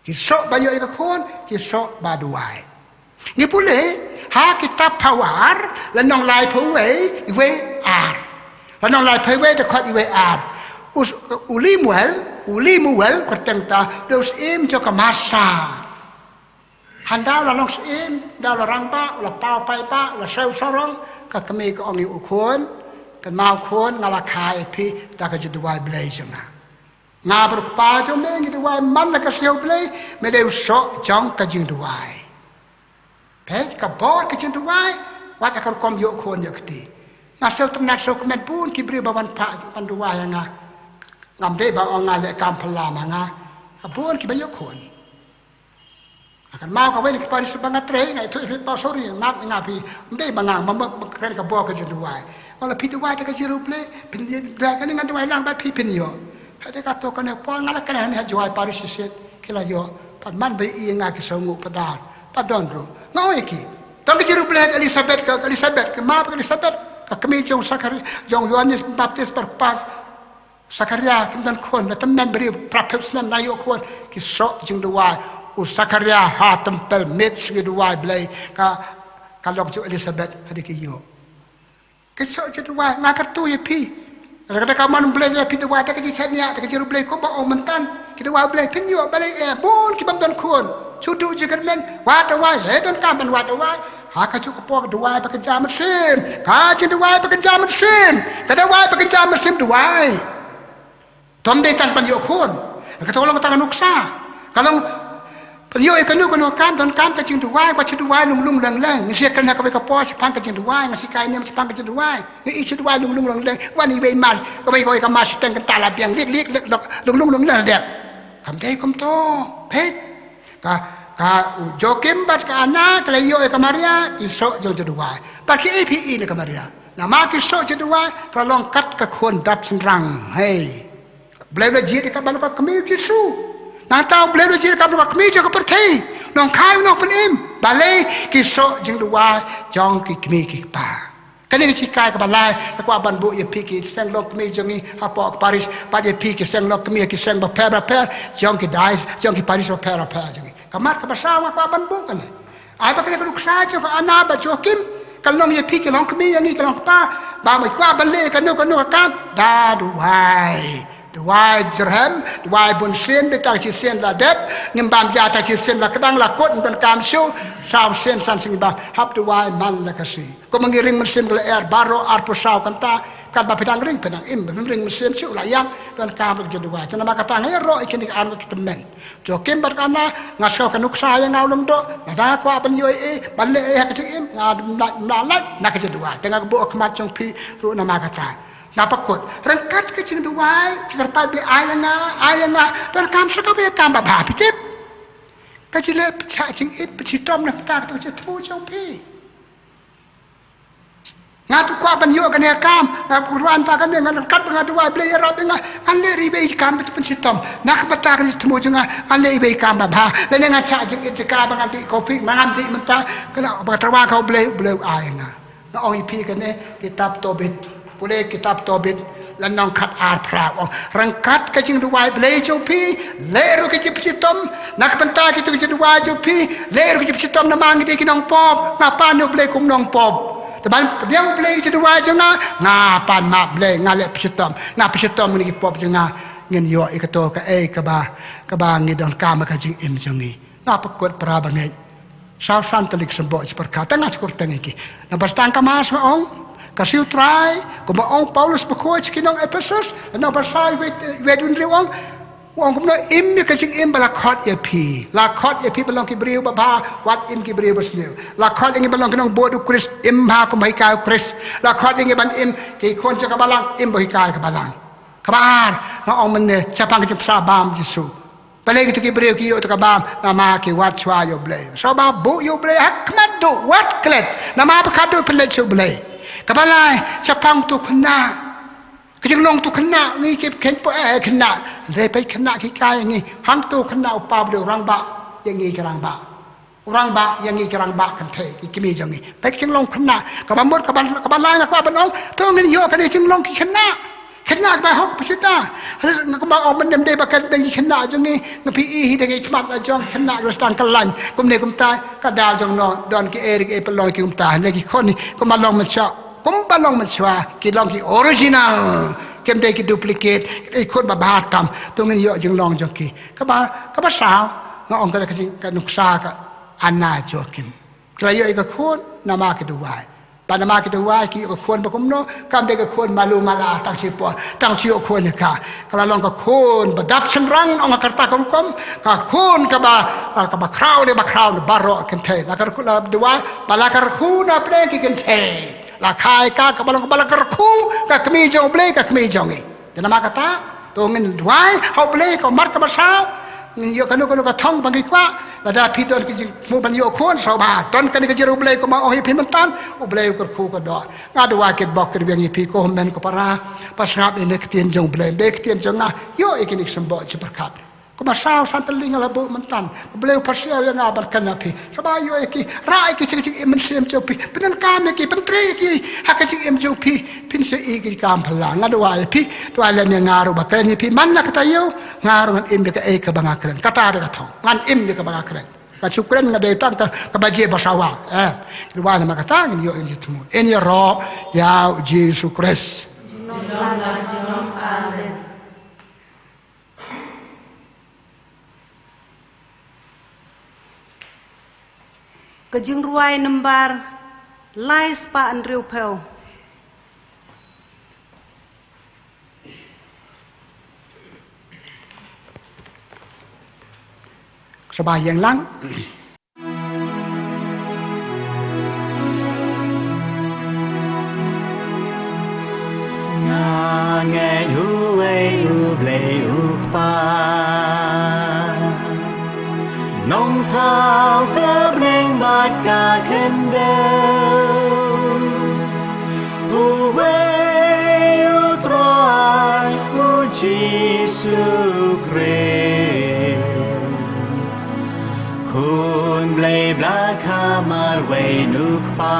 Ki soh ba ïoh ïa ka khun, ki soh ba duwai. Ngi pule ha kitab Phawar, lynnong laiphew wei, wei ar. Lynnong laiphew wei, dkhot wei ar. U s-, u Lemuel, u Lemuel, kyrteng ta, u syiem jong ka Massa. Hynda u la long syiem, hynda u la rangbah, u la paw paidbah, u la siew sarong, ka kmie ka ong ïa u khun, kynmaw khun, nga la kha ïa phi da ka jingduwai Blei jong nga. Nga bad u kpa jong me ngi duwai man la ka sngi ha U Blei, me dei u soh jong ka jingduwai. Peit ka bor ka jingduwai, wat ïa ka rukom ïoh khun ïoh kti. Nga siew tynnad siew kmen, bun ki briew ba wan phah ban duwai ïa nga. Ngam dei ba ong nga leh kam phylla ma nga. Bun kiba ïoh khun. Nga kynmaw kawei na ki parish ba nga trei, nga ïathuh ïa phi, sorry, nga, nga phi, ym dei ba nga, ma, ma, ma kren ka bor ka jingduwai. Nga la, phi duwai da ka jingriewblei, phin ïoh, da kane nga duwai lang bad phi phin ïoh. Hynrei kato kane por nga la kren ha Jowai parish shisien, ki la ïoh. Pat man ba ïohi ïa nga ki sngewnguh padar. Pat don ruh. Nga ong ïa ki, don ka jingriewblei ha ka Elizabeth, ka, ka Elizabeth, ka ma ka Elizabeth, ka kmie jong Sakharia, jong Ïoannis Baptist ba kpa. Sakharia kim don khun, la tymmen briew, phra phew snem nang ïoh khun, ki soh jingduwai. U Sakharia ha templ miet sngi duwai Blei, ka, ka lok jong u Elizabeth, hadien ki ïoh. Ki soh jingduwai, nga kyrkhu ïa phi. Lada ka mon Blei, lada phi duwai da ka jingshaniah, da ka jingriewblei kumba ong mynta, ki duwai Blei, phin ïoh, balei eh, bun ki bym don khun. Shu duh jingkyrmen, wad duwai, eh, donkam ban wad duwai. Ha kajuh ka por duwai ba kynja mynsiem. Ka jingduwai ba kynja mynsiem. Ka duwai ba kynja mynsiem duwai. Tom dei tang ban ïoh khun. Ka to long tang nuksa. Ka long ban ïoh ïa kano kano ka kam, donkam ka jingduwai, wat shu duwai lung lung leng leng. Ngi shu ïa kren ha kawei ka por shaphang ka jingduwai, ngi shu kai ne shaphang ka jingduwai. Ngi shu duwai lung lung leng leng. Wan iwei mar, kawei kawei ka mar shiteng kynta la biang lik lik lik lung lung leng leng dep. Kam dei kumto. Peit. Ka, ka u Joakim bad ka Anna, ka la ïoh ïa ka Maria, ki soh jong jingduwai. Bad kiei phi i na ka Maria. Namar ki soh jingduwai, ka la long kat ka khun dap shynrang. Hei. Blei la jied ïa ka ban long ka kmie Jisu. Nangta Blei la jied ïa ka ban long ka kmie jong ka pyrthei. Nongkhie nongpynim. Balei ki soh jingduwai jong ki kmie ki kpa. Kane ka jinghikai kaba lai, nga kwah ban buh ïa phi ki seng long kmie jong ngi hapoh ka parish, bad ïa phi ki seng long kmie ki seng bapher bapher, jong ki dioceses, jong ki parish bapher bapher jong ngi. Ka mat kaba saw nga kwah ban buh kane. Ai ba kane ka nuksa jong ka Anna bad Joakim, ka long ïa phi ki long kmie ïa ngi ki long kpa, ba nga kwah ban leh kano kano ka kam, da duwai. Duwai jyrhem, duwai bun sien, bad tang shisien la dep, ngim bam ja tang shisien la kdang la kut, ym donkam shuh, saw sien san sien ngim bam, hap duwai man la ka sngi. Kumba ngi ring mynsiem ka lyer baroh arphew saw kynta, katba phi dang ring phi dang im, phim ring mynsiem shuh la ïap, donkam ka jingduwai. Te namar kata nga ïaroh ïa kine ki ar ngut ki tymmen. Joakim bad ka Anna, nga sngew ka nuksa ïa nga u lyngdoh, lada kwah ban ïoh ei ei, ban leh ei ei ha ka jingim, nga ym lah, ym lah lait na ka jingduwai. Te nga buh ha khmat jong phi ruh namar kata. Nga pynkut, ryngkat ka jingduwai, jingkyrpad Blei ai ïa nga, ai ïa nga, donkam sa kawei ka kam babha, phi tip. Ka jingleh pynshah jingit, pynshitom na ka bynta kato ka jingthmu jong phi. Nga tu kwah ban ïoh kane ka kam, nga kwah ban ta kane, nga ryngkat ba nga duwai Blei ïarap ïa nga, ngan leh ruh iwei i kam pynshitom. Na ka bynta ka jingthmu jong nga, ngan leh iwei i kam babha. Lane ngan shah jingit jaka ba ngan dih kopi, ba ngan dih mynta, kane ba ka tyrwa ka U Blei, U Blei u ai ïa nga. Nga ong ïa phi kane, kitab Tobit. Pule kitab Tobit, lynnong khat ar phra ong. Ryngkat ka jingduwai Blei jong phi, leh ruh ka jingpynshitom, na ka bynta kito ki jingduwai jong phi, leh ruh ka jingpynshitom namar ngi dei ki nongpop, nga pan ïa U Blei kum nongpop. Te ban pdiang U Blei jingduwai jong nga, nga pan map Blei, nga leh pynshitom, nga pynshitom ïa ki pop jong nga, ngin ïoh ïa kato kaei kaba, kaba ngi donkam ha ka jingim jong ngi. Nga pynkut para bangeit. Saw san tylli ki symboh jingpyrkhat. Tang nga shu kyrteng ïa ki. Naba sdang ka Mass nga ong, Ka siew Trai, kumba ong Paulus bakhuid sha ki nong Ephesus, nong Ephesus, wei, wei dun riu ong, ong kumno, im ïa ka jingim ba la khot ïa phi. La khot ïa phi ban long ki briew babha, wat im ki briew basniew. La khot ïa ngi ban long ki nongbud u Khrist, im bha kumba hikai u Khrist. La khot ïa ngi ban im ki khun jong ka balang, im ba hikai ka balang. Kaba ar, nga ong mynne, shaphang ka jingpynsah bam Jisu. Balei kita ki briew ki ïoh ta ka bam, namar ki wad shuwa ïa u Blei. Shuwa ba buh ïa u Blei, ha khmat duh, wat klet. Namar ba khmat duh pynleit sha u Blei. Kaba lai, shaphang utu u khynnah. Ka jinglong utu u khynnah, ngi ki kheiñ po eh khynnah. Hynrei peit khynnah ki kai ngi, hangtu u khynnah u pa u dei u rangbah, ïa ngi ki rangbah. U rangbah, ïa ngi ki rangbah kynthei, ki kmie jong ngi. Peit ka jinglong khynnah, kaba mut, kaba, kaba lai nga kwah ban ong, to ngin ïoh kane ka jinglong ki khynnah. Khynnah kaba hok pyrshita. Nga kumba ong mynne ym dei ba kane ki khynnah jong ngi, nga phi i hi da ki khmat la jong khynnah ki la sdang kyllain. Kumne kumta, ka daw jong no, don ki ei ki ei pynlong ki kumta, ne ki khun, kumba long mynshuwa, kumba long mynshuwa, ki long ki original. Kim dei ki duplicate, ki khun ba bha tam, to ngin ïoh jinglong jong ki. Kaba, kaba saw, nga ong ka, ka jing, ka nuksa ka Anna Joachim. Ki la ïoh ïa ka khun, namar ki duwai. Ba namar ki duwai, ki ïoh ka khun ba kumno, kam dei ka khun malu mala, tang shi por, tang shu ïoh khun ïa ka. Ka la long ka khun, ba dap shynrang, ong ka kyrteng ka rukom, ka khun kaba, ah, kaba khraw dei ba khraw, baroh kynthei. La ka rkhu la duwai, ba la ka rkhu na pdeng ki kynthei. La kha ïa ka, kaba long, ba la ka rkhu, ka kmie jong u Blei, ka kmie jong ngi. Te namar kata, to ngin duwai, ha u Blei, ka mar kaba saw, ngin ïoh kano kano ka thong ba ngi kwah, lada phi don ka jingthmu ban ïoh khun, sngewbha, don kane ka jingïarap u Blei kumba ong ïa phi mynta, u Blei u kyrkhu ka doh. Nga duwai kitbok kitrwiang ïa phi ko hynmen ko para, ba sngap ïa kane ka ktien jong u Blei, ym dei ka ktien jong nga, ïoh ïa kine ki symboh jingpyrkhat. Kumba saw san tylli nga la buh mynta, u Blei u pyrshah ïa nga ban kynnoh ïa phi. Sngewbha ïoh ïa ki, rah ïa ki sha ka jingim mynsiem jong phi, pyndonkam ïa ki, pyntrei ïa ki, ha ka jingim jong phi. Phin sa ïoh ïa ki kam phylla. Nga duwai ïa phi, duwai lem ïa nga ruh ba kren ïa phi. Man la ka taïew, nga ruh ngan im ïa kaei kaba nga kren. Kata dei ka thong. Ngan im ïa kaba nga kren. Ka shu kren nga dei tang ka, kaba jia ba sawa. Eh, duwai namar kata ngin ïoh ïa ka jingthmu. Yn ïaroh ïa u Jisu Khrist. Amen. Ka jingrwai nombar lai spah hynriew phew. Sngewbha ïeng lang. Nga ngeit uwei U Blei U Kpa, Nongthaw ka bneng bad ka khyndew, uwei U Trai U Jisu Khrist, Khun Blei Blahkhamar wei na U Kpa.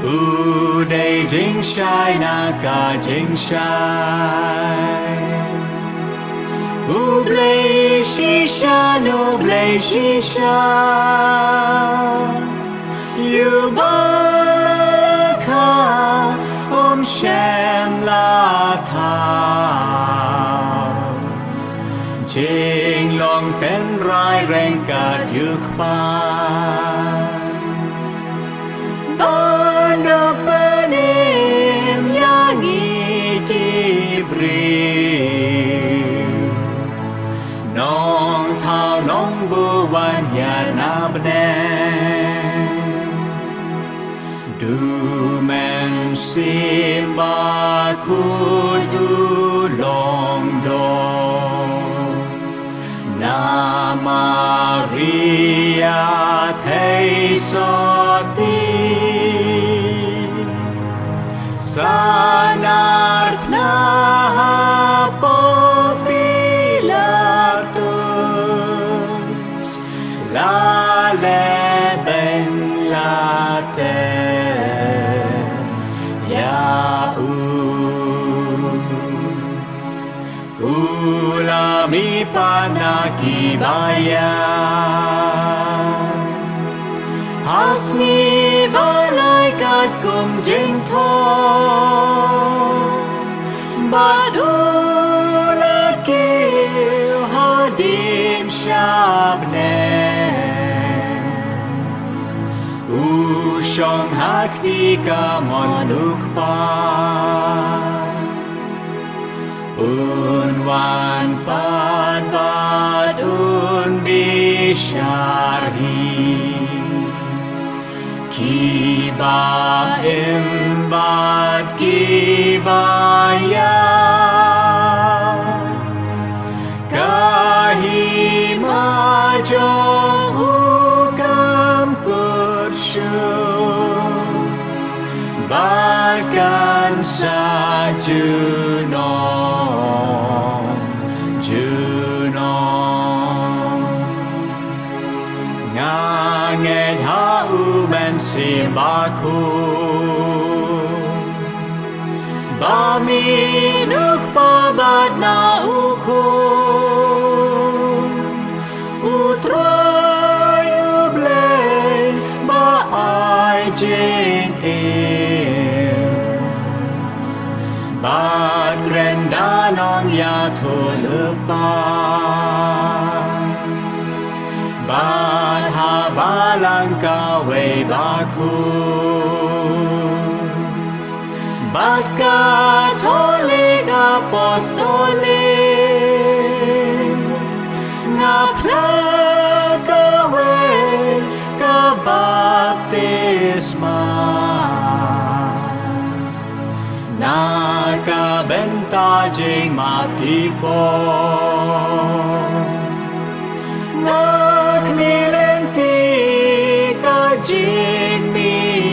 U dei jingshai na ka jingshai. U Blei shisha, U Blei shisha. Ïa ba la kha ym shym la thaw. Jinglong tynrai ryngkat U Kpa, ban da pynim ïa ngi ki briew. Nongthaw Nongbuh wan hiar na bneng. Du mynsiem bakhuid u long doh. Na Maria thei sotti, sa nar pnah ha Pontius Pilatus, la leh beiñ la teh ïa u. U la mihpat na ki baïa ha sngi ba lai katkum jingthoh, bad u la kiew hadien sha bneng. U Jong ha kti kamon u Kpa. Un wan pat bad un bishar hi. Ki ba im bad ki ba ïa. Ka hima jong u kam kut shuh. Bad kan sa junom, junom. Nga ngeit ha u Mynsiem Bakhuid. Ba mih na u Kpa bad na u Khun. U Trai U Blei ba ai jingim. Bad kren da nongïathuhlypa. Bad ha Balang kawei bakhuid. Bad Katholik Apostolik. Nga phla kawei ka baptisma. Na ka bynta jingmap ki pop. Nga khmih lynti ka jingmihpat.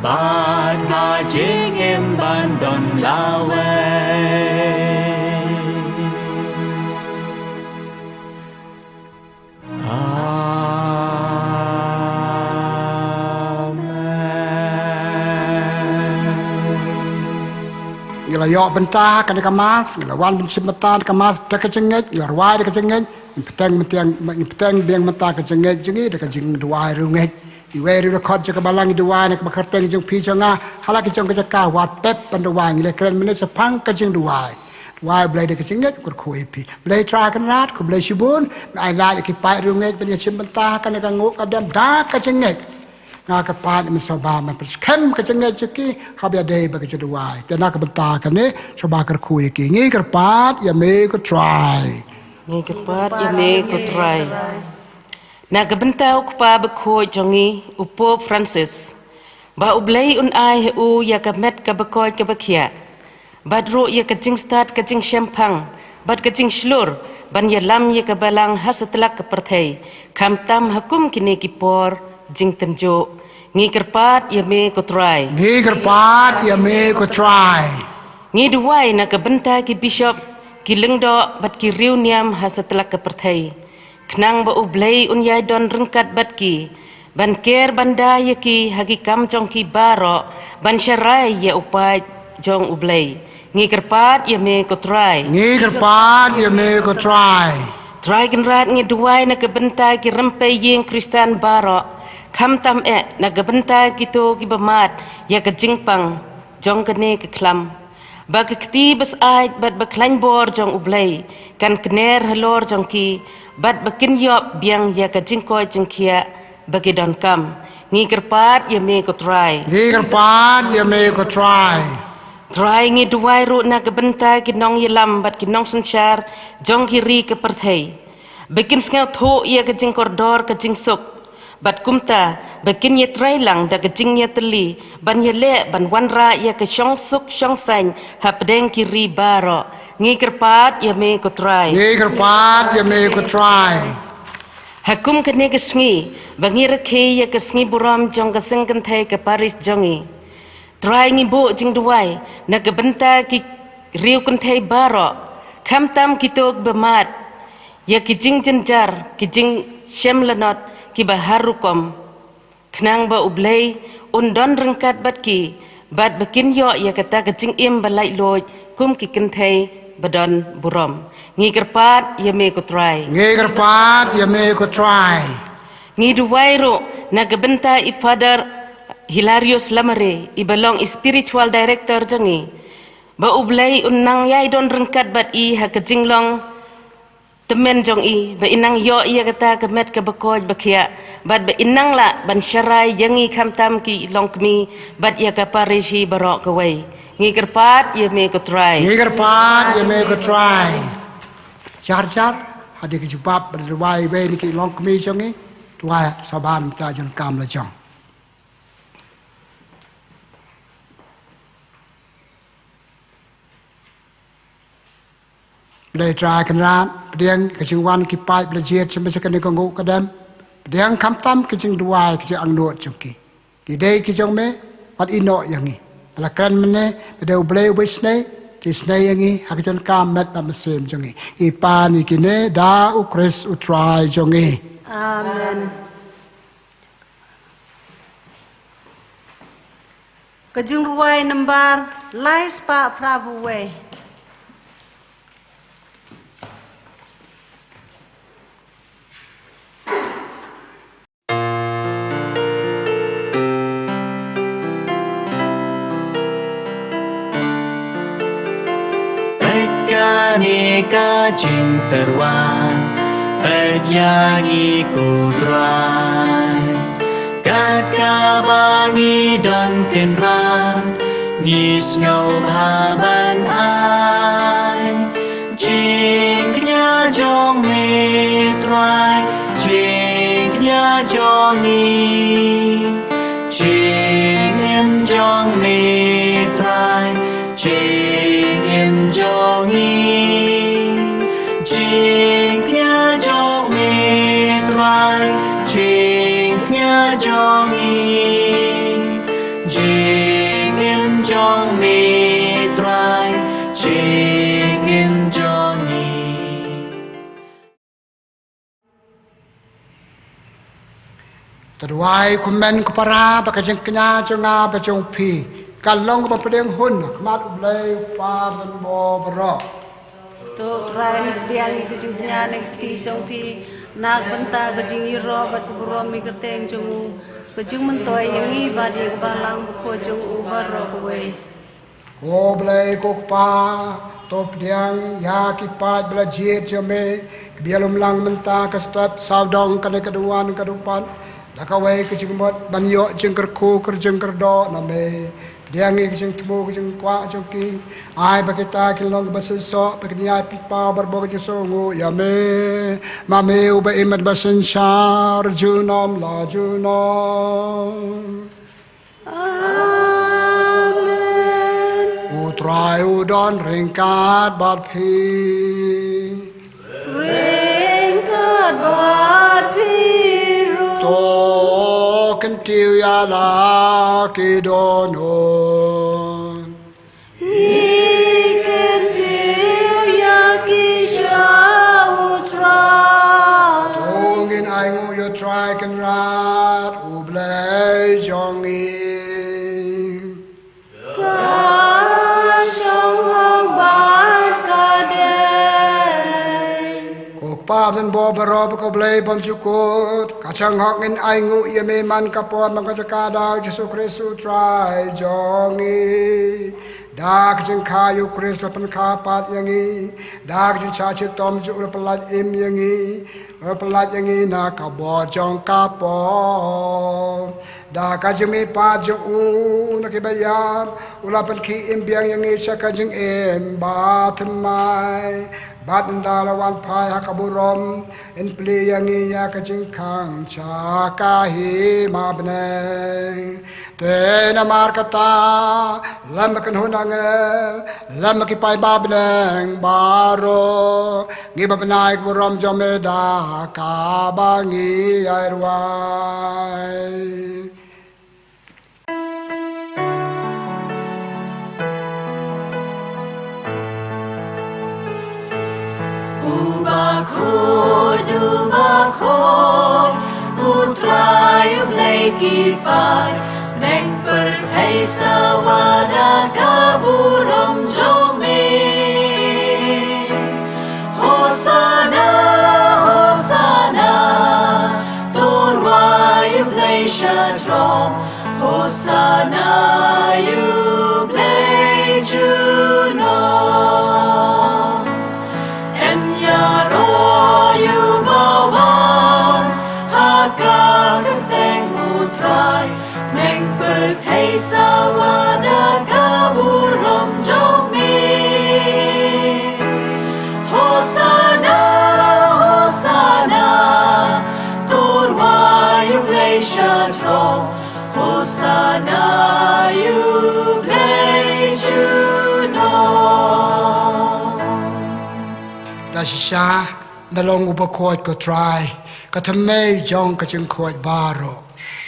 Bad ka jingim ban don lawei. Amen. Ngi la ïoh bynta kane ka Mass, ngi la wan ban shim bynta ka Mass da ka jingngeit, ngi la rwai da ka jingngeit, ngi bteng bteng, ngi bteng biang bynta ka jingngeit jong ngi da ka jingduwai riewngeit. Iwei ruh dkhot jong ka Balang, ngi duwai na ka kyrteng jong phi jong nga, ha la ki jong ka jaka wat pep ban duwai, ngi la kren mynne shaphang ka jingduwai. Duwai U Blei da ka jingngeit, u kyrkhu ïa phi. Blei Trai Kynrad, khublei shibun, me ai lad ïa ki paid riewngeit ban ïa shim bynta ha kane ka nguh ka dem da ka jingngeit. Nga kyrpad ïa me sngewbha ban pynskhem ka jingngeit jong ki, haba ïadei bad ka jingduwai. Te na ka bynta kane, sngewbha kyrkhu ïa ki. Ngi kyrpad ïa me ko Trai. Ngi kyrpad ïa me ko Trai. Na ka bynta u Kpa bakhuid jong ngi, u Pope Francis. Ba U Blei un ai ha u ïa ka met kaba koit kaba khiah. Bad ruh ïa ka jingstad ka jingshemphang, bad ka jingshlur, ban ïalam ïa ka Balang ha satlak ka pyrthei. Khamtam ha kum kine ki por jingtynjuh. Ngi kyrpad ïa me ko Trai. Ngi kyrpad ïa me ko Trai. Ngi duwai na ka bynta ki bishop, ki lyngdoh, bad ki riewniam ha satlak ka pyrthei. Khnang ba U Blei un ïai don ryngkat bad ki. Ban ker ban da ïa ki ha ki kam jong ki baroh, ban sharai ïa u paid jong U Blei. Ngi kyrpad ïa me ko Trai. Ngi kyrpad ïa me ko Trai. Trai Kynrad, ngi duwai na ka bynta ki rympei ïing Khristan baroh. Khamtam eh na ka bynta kito kiba mad ïa ka jingpang jong kane ka khlam. Ba ka kti ba syaid bad ba khlaiñ bor jong U Blei kan kner halor jong ki, bad ba kin ïoh biang ïa ka jingkoit jingkhiah ba ki donkam. Ngi kyrpad ïa me ko Trai. Ngi kyrpad ïa me ko Trai. Trai, ngi duwai ruh na ka bynta ki nongïalam bad ki nongsynshar jong ki ri ka pyrthei. Ba kin sngewthuh ïa ka jingkordor ka jingsuk. Bad kumta, ba kin ïatreilang da ka jingïatylli, ban ïaleh, ban wanrah ïa ka shongsuk shongsaiñ, hapdeng ki ri baroh. Ngi kyrpad ïa me ko Trai. Ngi kyrpad ïa me ko Trai. Ha kum kane ka sngi, ba ngi rakhe ïa ka sngi burom jong ka seng kynthei ka parish jong ngi. Trai, ngi buh jingduwai, na ka bynta ki riew kynthei baroh, khamtam kito kiba mad ïa ki jingjynjar, ki jingshem lanot, kiba har rukom. Khnang ba U Blei un don ryngkat bad ki, bad ba kin ïoh ïa kata ka jingim ba laitluid, kum ki kynthei ba don burom. Ngi kyrpad ïa me ko Trai. Ngi kyrpad ïa me ko Trai. Ngi duwai ruh na ka bynta i Father Hilarius Lamare, iba long i spiritual director jong ngi. Ba U Blei un nang ïai don ryngkat bad i ha ka jinglong tymmen jong i, ba i nang ïoh ïa kata ka met kaba koit ba khiah, bad ba i nang lah ban sharai ïa ngi khamtam ki longkmie bad ïa ka parish hi baroh kawei. Ngi kyrpad ïa me ko Trai. Ngi kyrpad ïa me ko Trai. Jar jar hadien ka jubab bad duwai wei na ki longkmie jong i, duwai sa ban ta jon kam la jong. Blei Trai Kynrad, pdiang ka jingwan ki paid ba la jied sha me sha kane ka nguh ka dem. Pdiang khamtam ka jingduwai ka jingangnud jong ki. Ki dei ki jong me, wat ïehnoh ïa ngi. Ba la kren mynne, ba dei U Blei uba isynei, to isynei ïa ngi ha ka jingkam met bad mynsiem jong ngi. Ngi pan ïa kine da U Khrist U Trai jong ngi. Amen. Ka jingrwai nambar lai spah phra phew wei. Peit kane ka jingtyrwa, peit ïa ngi ko Trai. Kat kaba ngi don Kynrad, ngi sngewbha ban ai jingkñia jong me Trai, jingkñia jong ngi. Jingim jong me Trai, jingim jong ngi. Jingkñia jong me Trai, jingkñia jong ngi. Jingim jong me Trai, jingim jong ngi. To duwai kumne ko para ba ka jingkñia jong nga bad jong phi kan long kaba pdiang hun ha khmat U Blei U Kpa Baroh. To Trai, pdiang ïa ka jingkñia na ka kti jong phi na ka bynta ka jingïaroh bad ka burom ïa ka kyrteng jong u, ka jingmyntoi ïa ngi bad ïa ka balang bakhuid jong u baroh kawei. Ko Blei ko Kpa, to pdiang ïa ki paid ba la jied jong me kiba ïalum lang mynta ka step sawdong kane ka dei wan ka dei pan, da kawei ka jingmut ban ïoh jingkyrkhu ka jingkyrdoh na me. Pdiang ïa ka jingthmu ka jingkwah jong ki, ai ba kita kin long kaba shisha ba kin ïai pynpaw barabor ka jingsngewnguh ïa me. Ma me uba im bad ba synshar junom la junom. Amen. U Trai u don ryngkat bad phi. Ryngkat bad phi ruh. To kyntiew ïa la ki dohnud. Ngi kyntiew ïa ki sha U Trai. To ngin ainguh ïa U Trai Kynrad U Blei jong ngi. Ka shong hok bad ka dei. Ko Kpa ba don bor baroh bad ko Blei bymjukut, ka shong hok ngin ainguh ïa me man ka por man ka jaka da U Jisu Khrist U Trai jong ngi. Da ka jingkha ïa U Khrist u la pynkha pat ïa ngi. Da ka jingshah shitom jong u la pyllait im ïa ngi. U la pyllait ïa ngi na ka bor jong ka por. Da ka jingmihpat jong u na kiba ïap, u la pynkhie im biang ïa ngi sha ka jingim bathymmai. Bad ynda la wan phai ha ka burom, yn plie ïa ngi ïa ka jingkhang sha ka hima bneng. Te namar kata, lem bad ki kynhun angel, lem bad ki paidbah bneng baroh, ngi ba bnai ka burom jong me da kaba ngi ïai rwai. Uba khuid, uba khuid, U Trai U Blei ki paid, bneng pyrthei sawa da ka burom jong me. Hosana, Hosana, to rwai U Blei sha throng. Hosana ïa U Blei junom. Yn ïaroh Sawa da ka burom jong me. Hosanna, Hosanna, to rwai ïa u Blei sha throng. Hosanna ïa u Blei junom. Da shisha, na long u bakhuid ko Trai, ka thymmei jong ka jingkhuid baroh.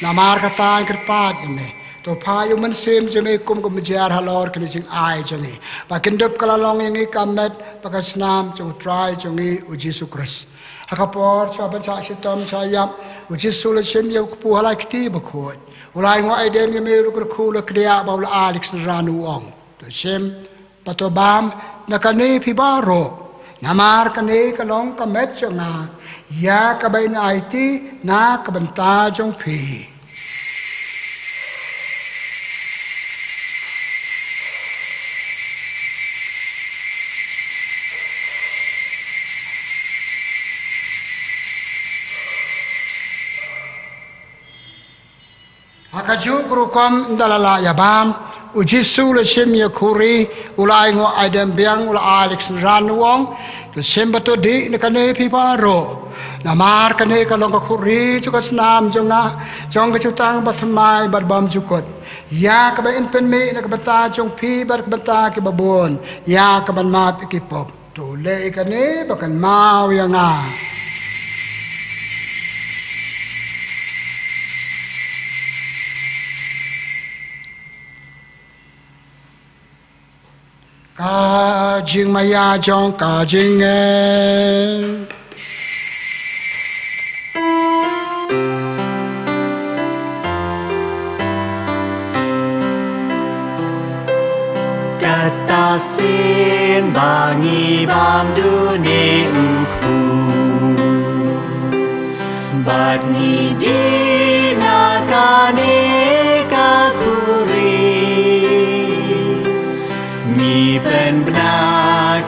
Namar kata ngi kyrpad ïa me, to phah ïa u Mynsiem jong me kum ka mujer halor kane jingai jong ngi, ba kin dup ka la long ïa ngi ka met bad ka snam jong u Trai jong ngi u Jisu Khrist. Ha ka por shuwa ban shah shitom shah ïap, u Jisu u la shim ïa u kpu ha la ki kti bakhuid. U la ainguh aidem ïa me ruh kyrkhu, u la kdiah bad u la ai ïa ka synran, u ong, to shim bad to bam na kane phi baroh, namar kane ka long ka met jong nga, ïa kaba in aiti na ka bynta jong phi. Ha kajuh ka rukom, ynda la lah ïa bam, u Jisu u la shim ïa ka khuri, u la ainguh aidem biang, u la ai ïa ka synran, u ong, to shim bad to dih na kane phi baroh, namar kane ka long ka khuri jong ka snam jong nga, jong ka jutang bathymmai bad bymjukut, ïa kaba in pynmih na ka bynta jong phi bad ka bynta kiba bun, ïa ka ban map ïa ki pop. To leh ïa kane ba kynmaw ïa nga. Ka jingmaïa jong ka jingngeit. Kata sien ba ngi bam dune u kpu, bad ngi dih na kane ka khuri. Ngi pynbna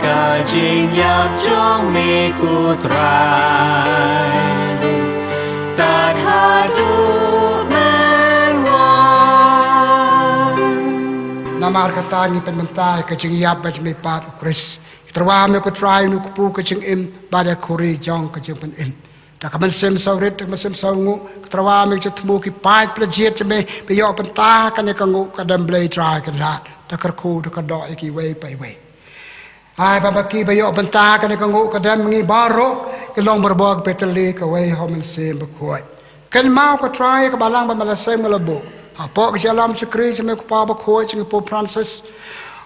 ka jingïap jong me ko Trai, tad haduh mynwan. Namar kata ngi pynbna ka jingïap bad jingmihpat u Khrist. Ngi tyrwa me ko Trai, une u kpu ka jingim bad ïa ka khuri jong ka jingpynim. Da ka mynsiem saw rit, da ka mynsiem saw nguh, ngi tyrwa me ka jingthmu ki paid ba la jied jong me, ba ïoh bynta kane ka nguh ka dem Blei Trai Kynrad, da kyrkhu da kyrdoh ïa kiwei pa iwei. Ai ba ma ki ba ïoh bynta kane ka nguh ka dem, ngi baroh kin long barabor ki pyrthei kawei ha u Mynsiem Bakhuid. Kynmaw ko Trai ïa ka balang ba me la seng me la buh hapoh ka jingïalam shakri jong me ko Pa Bakhuid, jong ngi Pope Francis,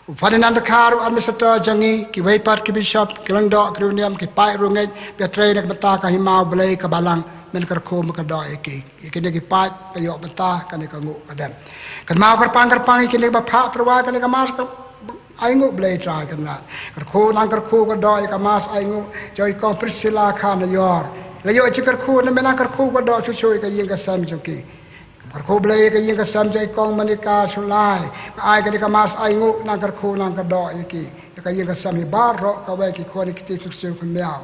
u Ferdinand Bakha ruh administrator jong ngi, kiwei pat ki bishop, ki lyngdoh, ki riewniam, ki paid riewngeit ba ïatrei na ka bynta ka hima U Blei, ka balang, men kyrkhu men kyrdoh ïa ki. Ïa kine ki paid ba ïoh bynta kane ka nguh ka dem. Kynmaw kyrpang kyrpang ïa kine ba phah tyrwa kane ka Mass ka ainguh Blei Trai Kynrad. Kyrkhu nang kyrkhu kyrdoh ïa ka Mass ainguh jong i Kong Priscilla Kharnaior. La ïoh jingkyrkhu, nang men nang kyrkhu kyrdoh shuh shuh ïa ka ïing ka sem jong ki. Kyrkhu Blei ïa ka ïing ka sem jong i Kong Monica Shullai. Ba ai kane ka Mass ainguh, nang kyrkhu nang kyrdoh ïa ki, ïa ka ïing ka sem, ïa baroh kawei ki khun ki kti ki ksiew ki miaw.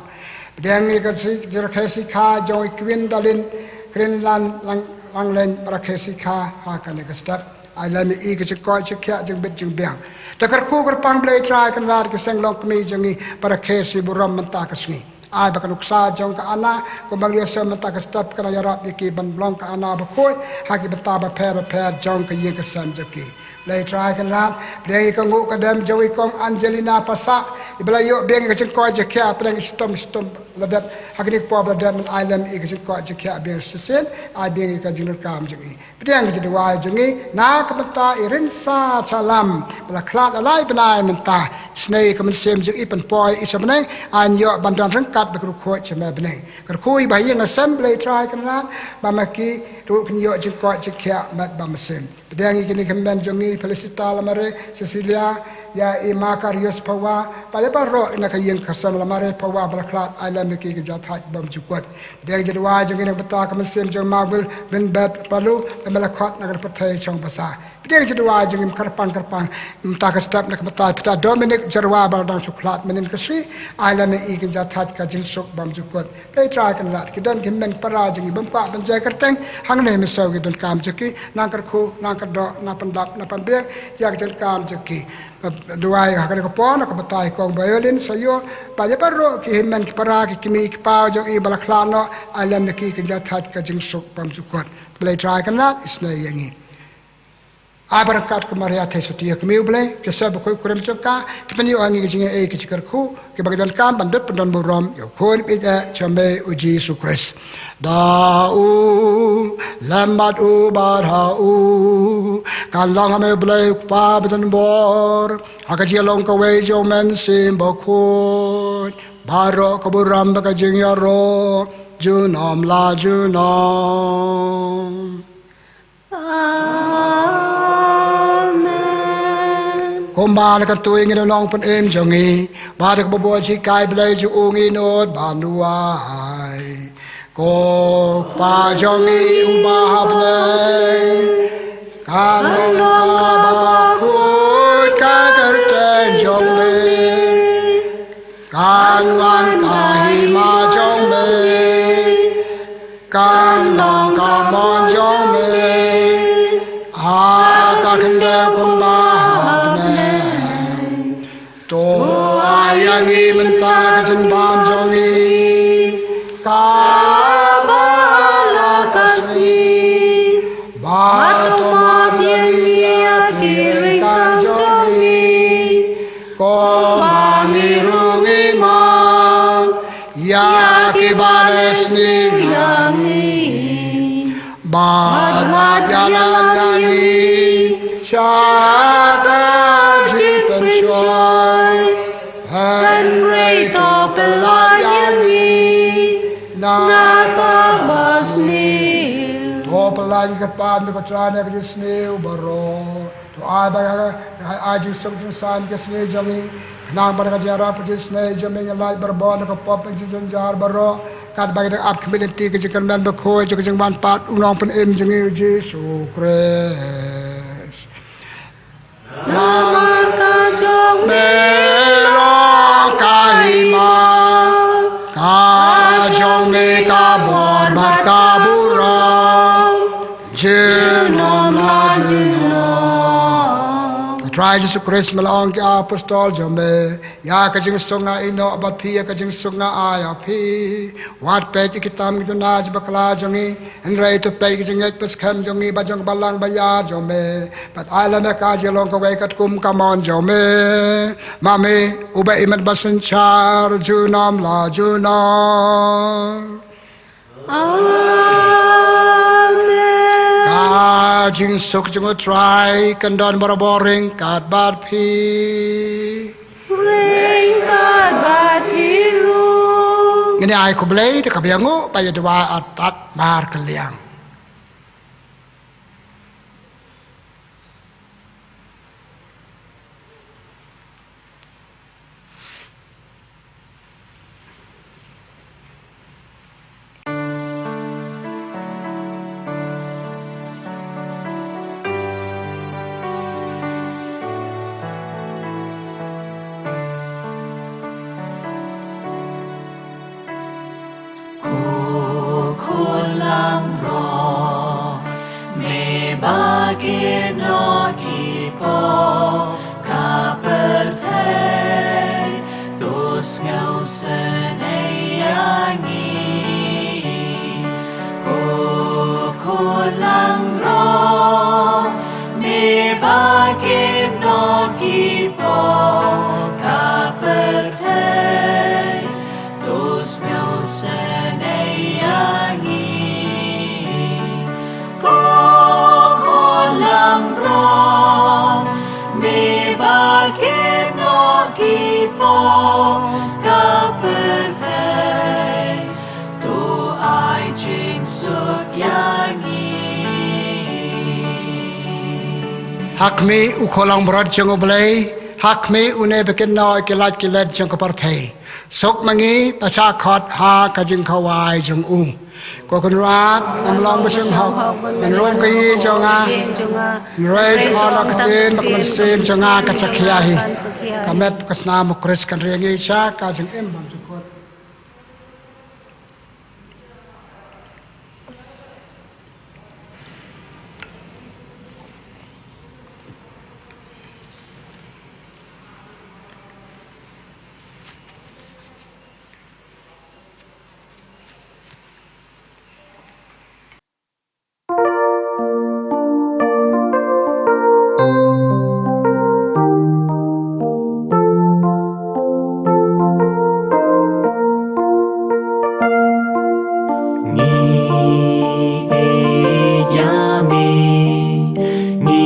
Pdiang ïa ka si, jingrakhe sikha jong i Gwendolyn Greenland Lang, Langlen, ba rakhe sikha ha kane ka step. Ai lem ïa i ka jingkoit jingkhiah, jingbit jingbiang. Da kyrkhu kyrpang Blei Trai Kynrad, ki seng longkmie jong ngi ba rakhe shi burom mynta ka sngi. Ai ba ka nuksa jong ka Anna, kumba ngi ïohsngew mynta ka step, kan ïarap ïa ki ban long ka Anna bakhuid ha ki bynta bapher bapher jong ka ïing ka sem jong ki. Blei Trai Kynrad, pdiang ïa ka nguh ka dem jong i Kong Angelina Passah, iba la ïoh biang ïa ka jingkoit jingkhiah, pdiang ïa shitom shitom la dep. Ha kine ki por ba la dep, men ai lem ïa i ka jingkoit jingkhiah biang shisien, ai biang ïa ka jingdonkam jong i. Pdiang ka jingduwai jong ngi na ka bynta i Rinsa Chalam, ba la khlad la lai bnai mynta. Isynei ïa ka mynsiem jong i pynpoi ïa i sha bneng, ai ïoh ban don ryngkat bad ka riewkhuid sha me bneng. Kyrkhu ïa ba ha ïing ha sem Blei Trai Kynrad, ba ma ki ruh kin ïoh jingkoit jingkhiah met bad mynsiem. Pdiang ïa kine ki hynmen jong ngi, Felicita Lamare, Cecilia, ïa i Makarios Phawa, bad ïa baroh na ka ïing ka sem Lamare Phawa ba la khlad, ai lem ïa ki ka jingïathait bymjukut. Pdiang jingduwai jong ngi na ka bynta ka mynsiem jong Mawil Winbert Palu, ba me la khot na ka pyrthei shong basa. Dei ka jingduwai jong ngi kyrpang kyrpang. Mynta ka step na ka bynta Peter Dominic Jarwa ba la dang shu khlad mynnin ka sngi. Ai lem ïa i kin jia thait ka jingsuk bymjukut. Blei Trai Kynrad, ki don ki hynmen para jong ngi bym kwah ban jia kyrteng hangne mynsaw ki donkam jong ki, nang kyrkhu, nang kyrdoh, nang pyndap, nang pynbiang ïa ki donkam jong ki. Duwai ha kane ka por na ka bynta i kong Violin Sayo, bad ïa baroh ki hynmen ki para, ki kmie ki kpa jong i ba la khlad noh, ai lem ïa ki kin jia thait ka jingsuk bymjukut. Blei Trai Kynrad isynei ïa ngi. Ai ba ryngkat ka Maria Theisotti ka kmie U Blei, Joseph bakhuid kurim jong ka, ki pynïoh ha ngi ki jingaiei ki jingkyrkhu, kiba ngi donkam ban dut pyndonburom ïa u Khun baieit jong me u Jisu Khrist. Da u lem bad u bad ha u kan long ha me U Blei U Kpa badonbor, ha ka jinglong kawei jong U Mynsiem Bakhuid, baroh ka burom bad ka jingïaroh junom la junom. Amen. Kumba la kyntu ïa ngi da u Nongpynim jong ngi, bad da ka buh jinghikai Blei jong u, ngin nud ban duwai. Ko Kpa jong ngi uba ha bneng, kan long kaba khuid ka kyrteng jong me, kan wan ka hima jong me, kan long ka mon jong me ha ka khyndew kumba ha bneng. To ai ïa ngi mynta ka jingbam jong ngi kaba ha la ka sngi, bad to map ïa ngi ïa ki ryngkang jong ngi, kumba ngi ruh ngi map ïa kiba la sniew ïa ngi. Bad wat ïalam ïa ngi sha ka jingpynshoi, hynrei to pyllait ïa ngi na kaba sniew. To pyllait ïa ngi, ko Kpa, na ka jingpynshoi, na ka jingsniew baroh. To ai ba ka, ai jingsuk jingsaiñ ka sngi jong ngi, khnang ba da ka jingïarap bad jingsnei jong me ngin lait barabor na ka pop bad ka jingjynjar baroh, katba ngi dang ap khmih lynti ka jingkyrmen bakhuid jong ka jingwan pat u Nongpynim jong ngi u Jisu Khrist. Namar ka jong me long ka hima, ka jong me ka bor bad ka burom junom la junom. Trai Jisu Khrist, me la ong ki apostol jong me, ïa ka jingsuk nga ïehnoh bad phi, ïa ka jingsuk nga ai ïa phi. Wat peit ïa ki tam ki duna jong bakla jong ngi, hynrei to peit ïa ka jingngeit bad skhem jong ngi bad jong ka balang baïar jong me. Bad ai lem ïa ka jinglong kawei katkum ka mon jong me. Ma me uba imat ba synshar junom la junom. Amen. Ka jingsuk jong U Trai kan don barabor ryngkat bad phi. Ryngkat bad phi ruh. Ngin ïa ai khublei da kaba ïanguh, ba ïa duwai artat markylliang. Ko Khun langbrot, me ba kit noh ki pop ka pyrthei, to sngewsynei ïa ngi. Ko Khun langbrot, me ba kit noh ki pop ka pyrthei, to sngewsynei ïa ngi. Ko Khun langbrot, me ba kit noh ki pop ka pyrthei, to ai jingsuk ïa ngi. Ha khmih, U Khun langbrot jong U Blei, ha khmih une ba kit noh ki lait ki let jong ka pyrthei. Suk ma ngi ba shah khot ha ka jingkhawai jong u. Ko Kynrad, ngam long ba shynghok, men rung ka ïing jong nga. Hynrei sa ong da ka ktien bad ka mynsiem jong nga kan sa khia hi. Ka met ka snam u Khrist kan ri ïa ngi sha ka jingim bymjukut. Ngi ïeit ïa me, ngi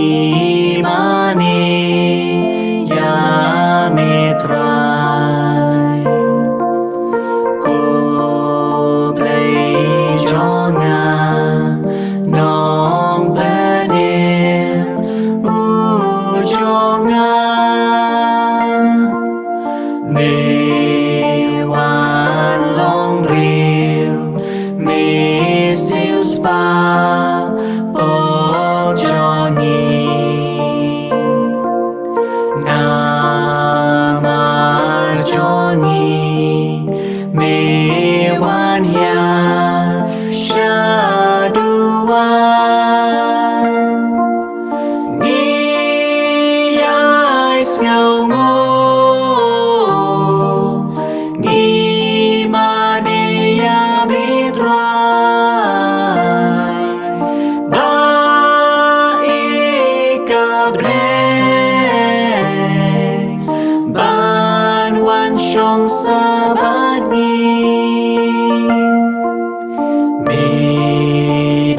mane ïa me Trai. Ko Blei jong nga, Nongpynim u jong nga. Me wan long briew, me siewspah pop jong ngi. Namar jong ngi me wan hiar shaduh. Ngi ïai sngewnguh, ngi mane ïa me Trai. Ba ïeit ka Blei ban wan shong sa bad ngi. Me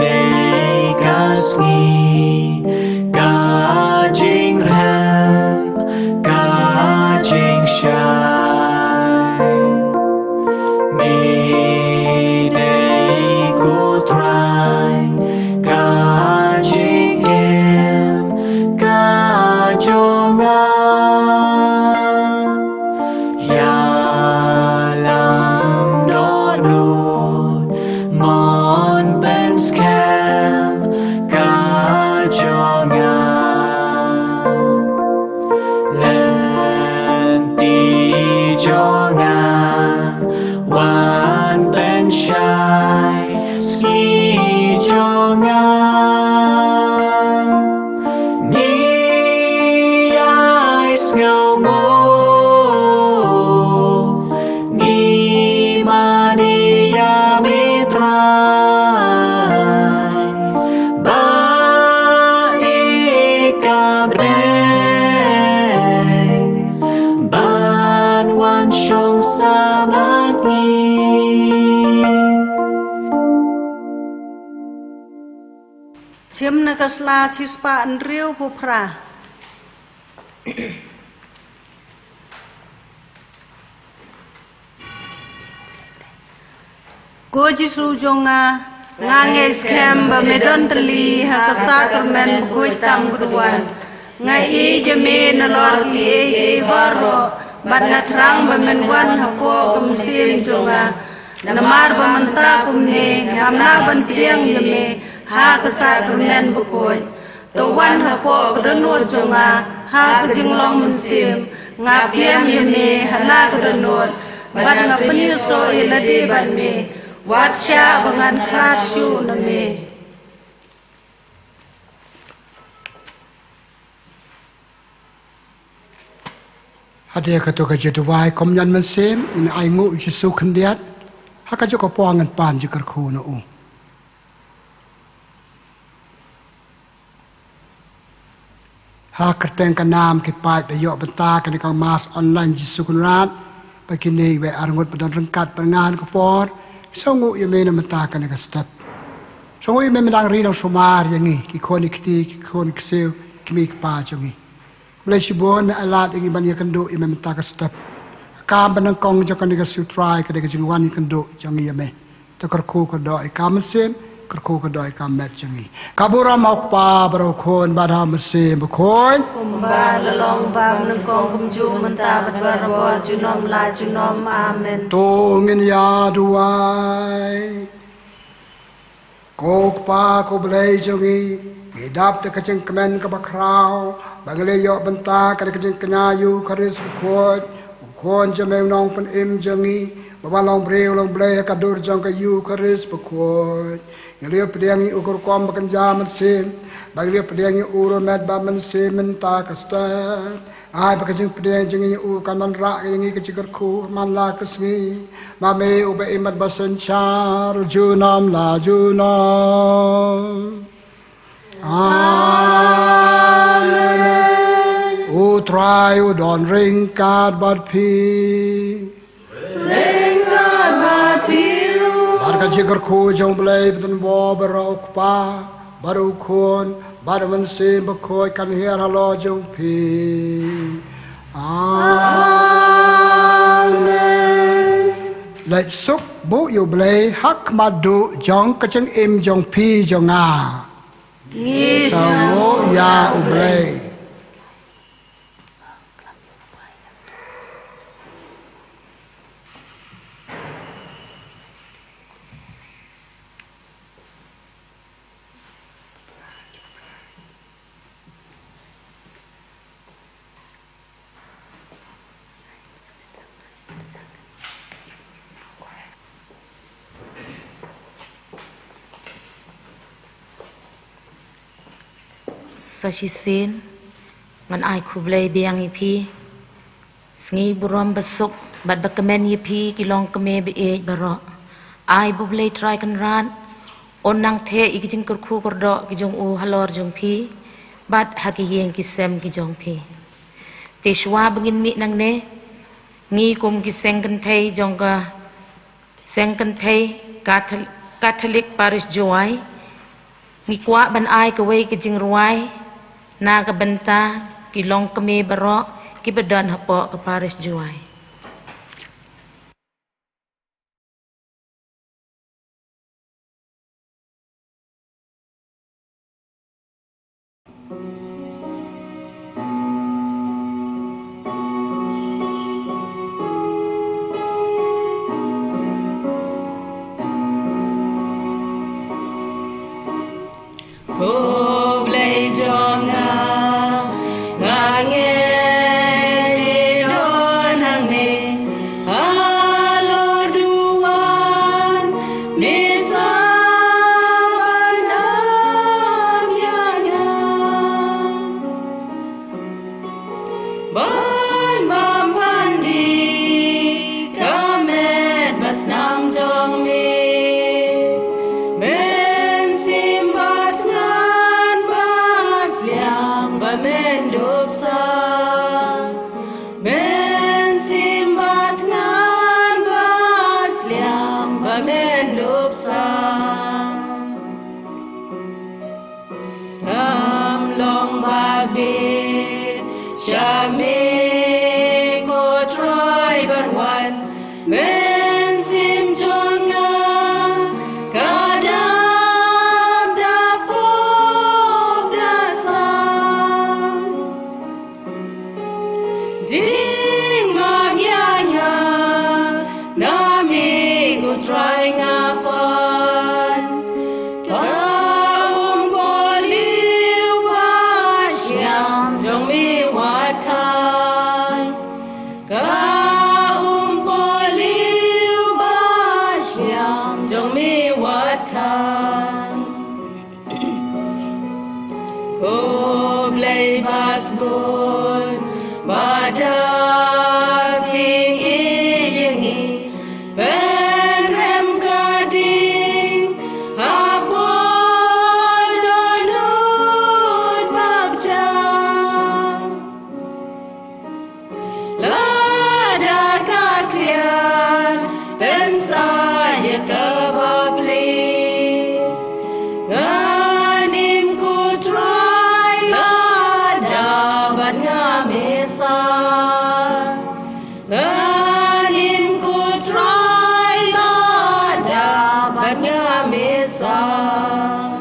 dei ka sngi, ka jingrhem, ka jingshai. Me dei ko Trai, ka jingim ka jong nga. Ïalam dohnud mon pynskhem ka jong nga. Lynti jong nga wan pynshai sngi jong nga. Ngi ïai sngewnguh, ngi mane ïa me Trai. Ba ïeit ka Blei ban wan shong sa bad ngi. Chim na ka sla chispah hynriewphew phra. Ko Jisu jong nga, nga ngeit skhem ba me don tylli ha ka sakramen bakhuid tam ka duwan. Nga ïeit ïa me nalor kiei kiei baroh, bad nga thrang ba men wan hapoh ka mynsiem jong nga. Namar ba mynta kumne ngam lah ban pdiang ïa me ha ka sakramen bakhuid. To wan hapoh ka dohnud jong nga ha ka jinglong mynsiem, nga pdiang ïa me ha la ka dohnud, bad nga pynïasoh ïa lade bad me. Wat shah ba ngan khlad shuh na me. Hadien kato ka jingduwai kumne mynsiem, ngin ainguh ïa u Jisu khyndiat. Ha kajuh ka por ngin pan jingkyrkhu na u. Ha kyrteng ka nam ki paid ba ïoh bynta kane ka mass online Jisu Kynrad, ba kine wei arngut ba don ryngkat bad nga ha kane ka por, sngewnguh ïa me na mynta kane ka step. Sngewnguh ïa me, me dang ri dang sumar ïa ngi, ki khun ki kti, ki khun ki ksiew, ki kmie ki kpa jong ngi. Khublei shibun me ai lad ïa ngi ban ïakynduh ïa me mynta ka step. Ka kam ba nyngkong jong kane ka siew Trai ka dei ka jingwan ïakynduh jong ngi ïa me. To kyrkhu kyrdoh ïa ka mynsiem, kyrkhu kyrdoh ïa ka met jong ngi. Ka burom ha u Kpa bad ha u Khun bad ha u Mynsiem Bakhuid. Kumba la long bad nyngkong kumjuh mynta bad barabor junom la junom. Amen. To ngin ïa duwai. Ko Kpa, ko Blei jong ngi, ngi dap da ka jingkmen kaba khraw ba ngi la ïoh bynta ka da ka jingkñia ïa u Khrist bakhuid, u Khun jong me u Nongpynim jong ngi, ba ba long briew long Blei ha ka dur jong ka Eukharist bakhuid. Ngi la ïoh pdiang ïa u ka rukom ba kynja mynsiem, ba ngi la ïoh pdiang ïa u ruh met bad mynsiem mynta ka step. Ai ba ka jingpdiang jong ngi ïa u kan wanrah ïa ngi ka jingkyrkhu man la ka sngi. Ma me uba im bad ba synshar junom la junom. Amen. U Trai u don ryngkat bad phi. Ryngkat bad phi ruh. Bad ka jingkyrkhu jong u Blei ba don bor baroh, u Kpa bad u Khun bad u Mynsiem Bakhuid kan hiar halor jong phi. Amen. Leit suk buh ïa u Blei ha khmat duh jong ka jingim jong phi jong nga. Ngi sngewnguh ïa u Blei. Sa shisien ngan ai khublei biang ïa phi. Sngi burom basuk bad bakmen ïa phi ki longkmie ba ïeit baroh. Ai ba u Blei Trai Kynrad un nang theh ïa ki jingkyrkhu kyrdoh ki jong u halor jong phi bad ha ki ïing ki sem ki jong phi. Te shuwa ba ngin mih nangne, ngi kum ki seng kynthei jong ka Seng Kynthei Kathol-, Katholik Parish Jowai, ngi kwah ban ai kawei ka jingrwai na ka bynta ki longkmie baroh kiba don hapoh ka Parish Jowai. Ko Blei jong nga, nga ngeit me don hangne, halor duwan me sa wan ïa nga. Ban bam ban dih ka met bad snam jong me. Men shim bad thngan bad sliang ba men dup sa. Men shim bad thngan bad sliang ba men dup sa. Ngam long ba bit sha me ko Trai ban wan, men shim jong nga ka dap da pop da sang. Jingmap ïa nga na me ko Trai nga pan. Ka umpohliew ba sliang jong me wat khan. Ka umpohliew ba sliang jong me wat khan. Ko Blei ba sbun ba dap jingïeit ïa ngi, pynrem ka ding hapoh dohnud ba kjat. Lada ka khriat pynshai ïa ka bapli, ngan im ko Trai lada bad nga me sah. Ngan im ko Trai lada bad nga me sah.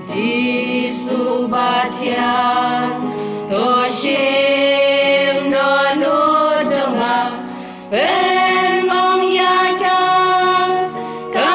Jisu ba thiang, to shim dohnud jong nga, pynlong ïa ka ka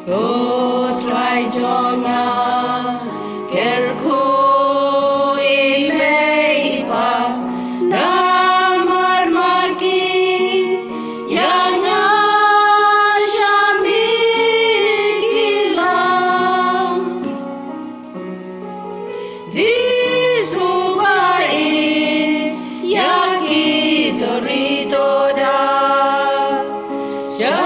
Ko Trai jong nga, kyrkhu ïa i mei i pa namar ma ki ïa nga sha mi ki lang. Jisu ba ïeit ïa ki to ri to da, sha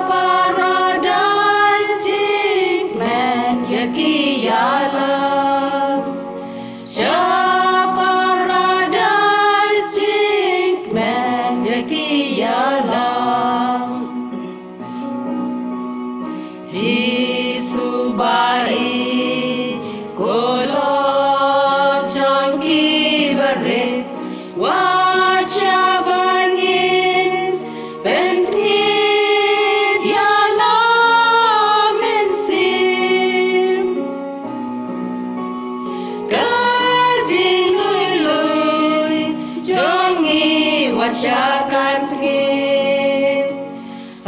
Paradais jingkmen ïa ki ïalam. Sha Paradais jingkmen ïa ki ïalam. Jisu ba ïeit, ko Lord jong ki barit, wat shah ban ngin pyntip ïalam mynsiem. Ka jinglui lui jong ngi wat shah kan thied.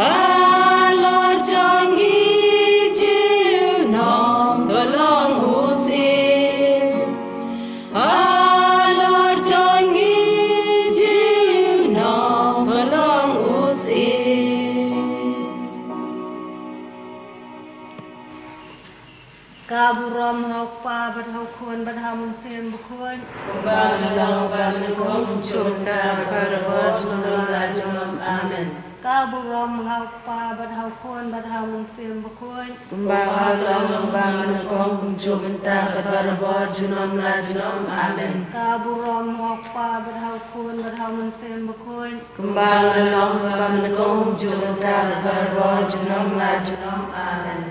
Halor jong ngi junom to long u syiem. Halor jong ngi junom to long u syiem. Ka burom ha u Kpa bad ha u Khun bad ha u Mynsiem Bakhuid. Kumba la long ha kaba nyngkong, kumjuh mynta, bad barabor, junom la junom. Amen. Ka burom ha u Kpa bad ha u Khun bad ha u Mynsiem Bakhuid. Kumba la long ha kaba nyngkong, kumjuh mynta, bad barabor, junom la junom. Amen. Ka burom ha u Kpa bad ha u Khun bad ha u Mynsiem Bakhuid. Kumba la long ha kaba nyngkong, kumjuh mynta, bad barabor, junom la junom. Amen.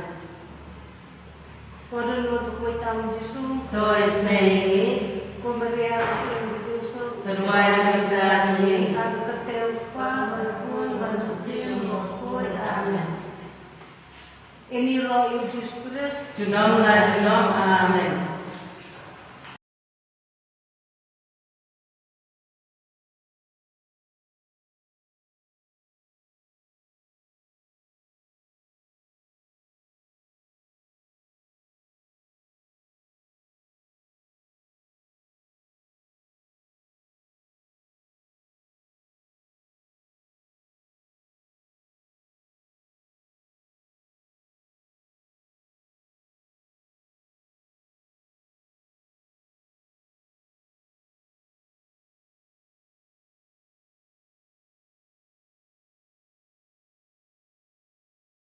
Ko Dohnud bakhuid tam Jisu, to isynei ïa ngi. Ko Maria ka siem ka jingsuk, to duwai ïa ngi kiba biang. Ka kyrteng u Kpa bad u Khun bad u Mynsiem Bakhuid. Amen. Ïa ngi ïaroh ïa u Jisu Khrist. Junom la junom. Amen.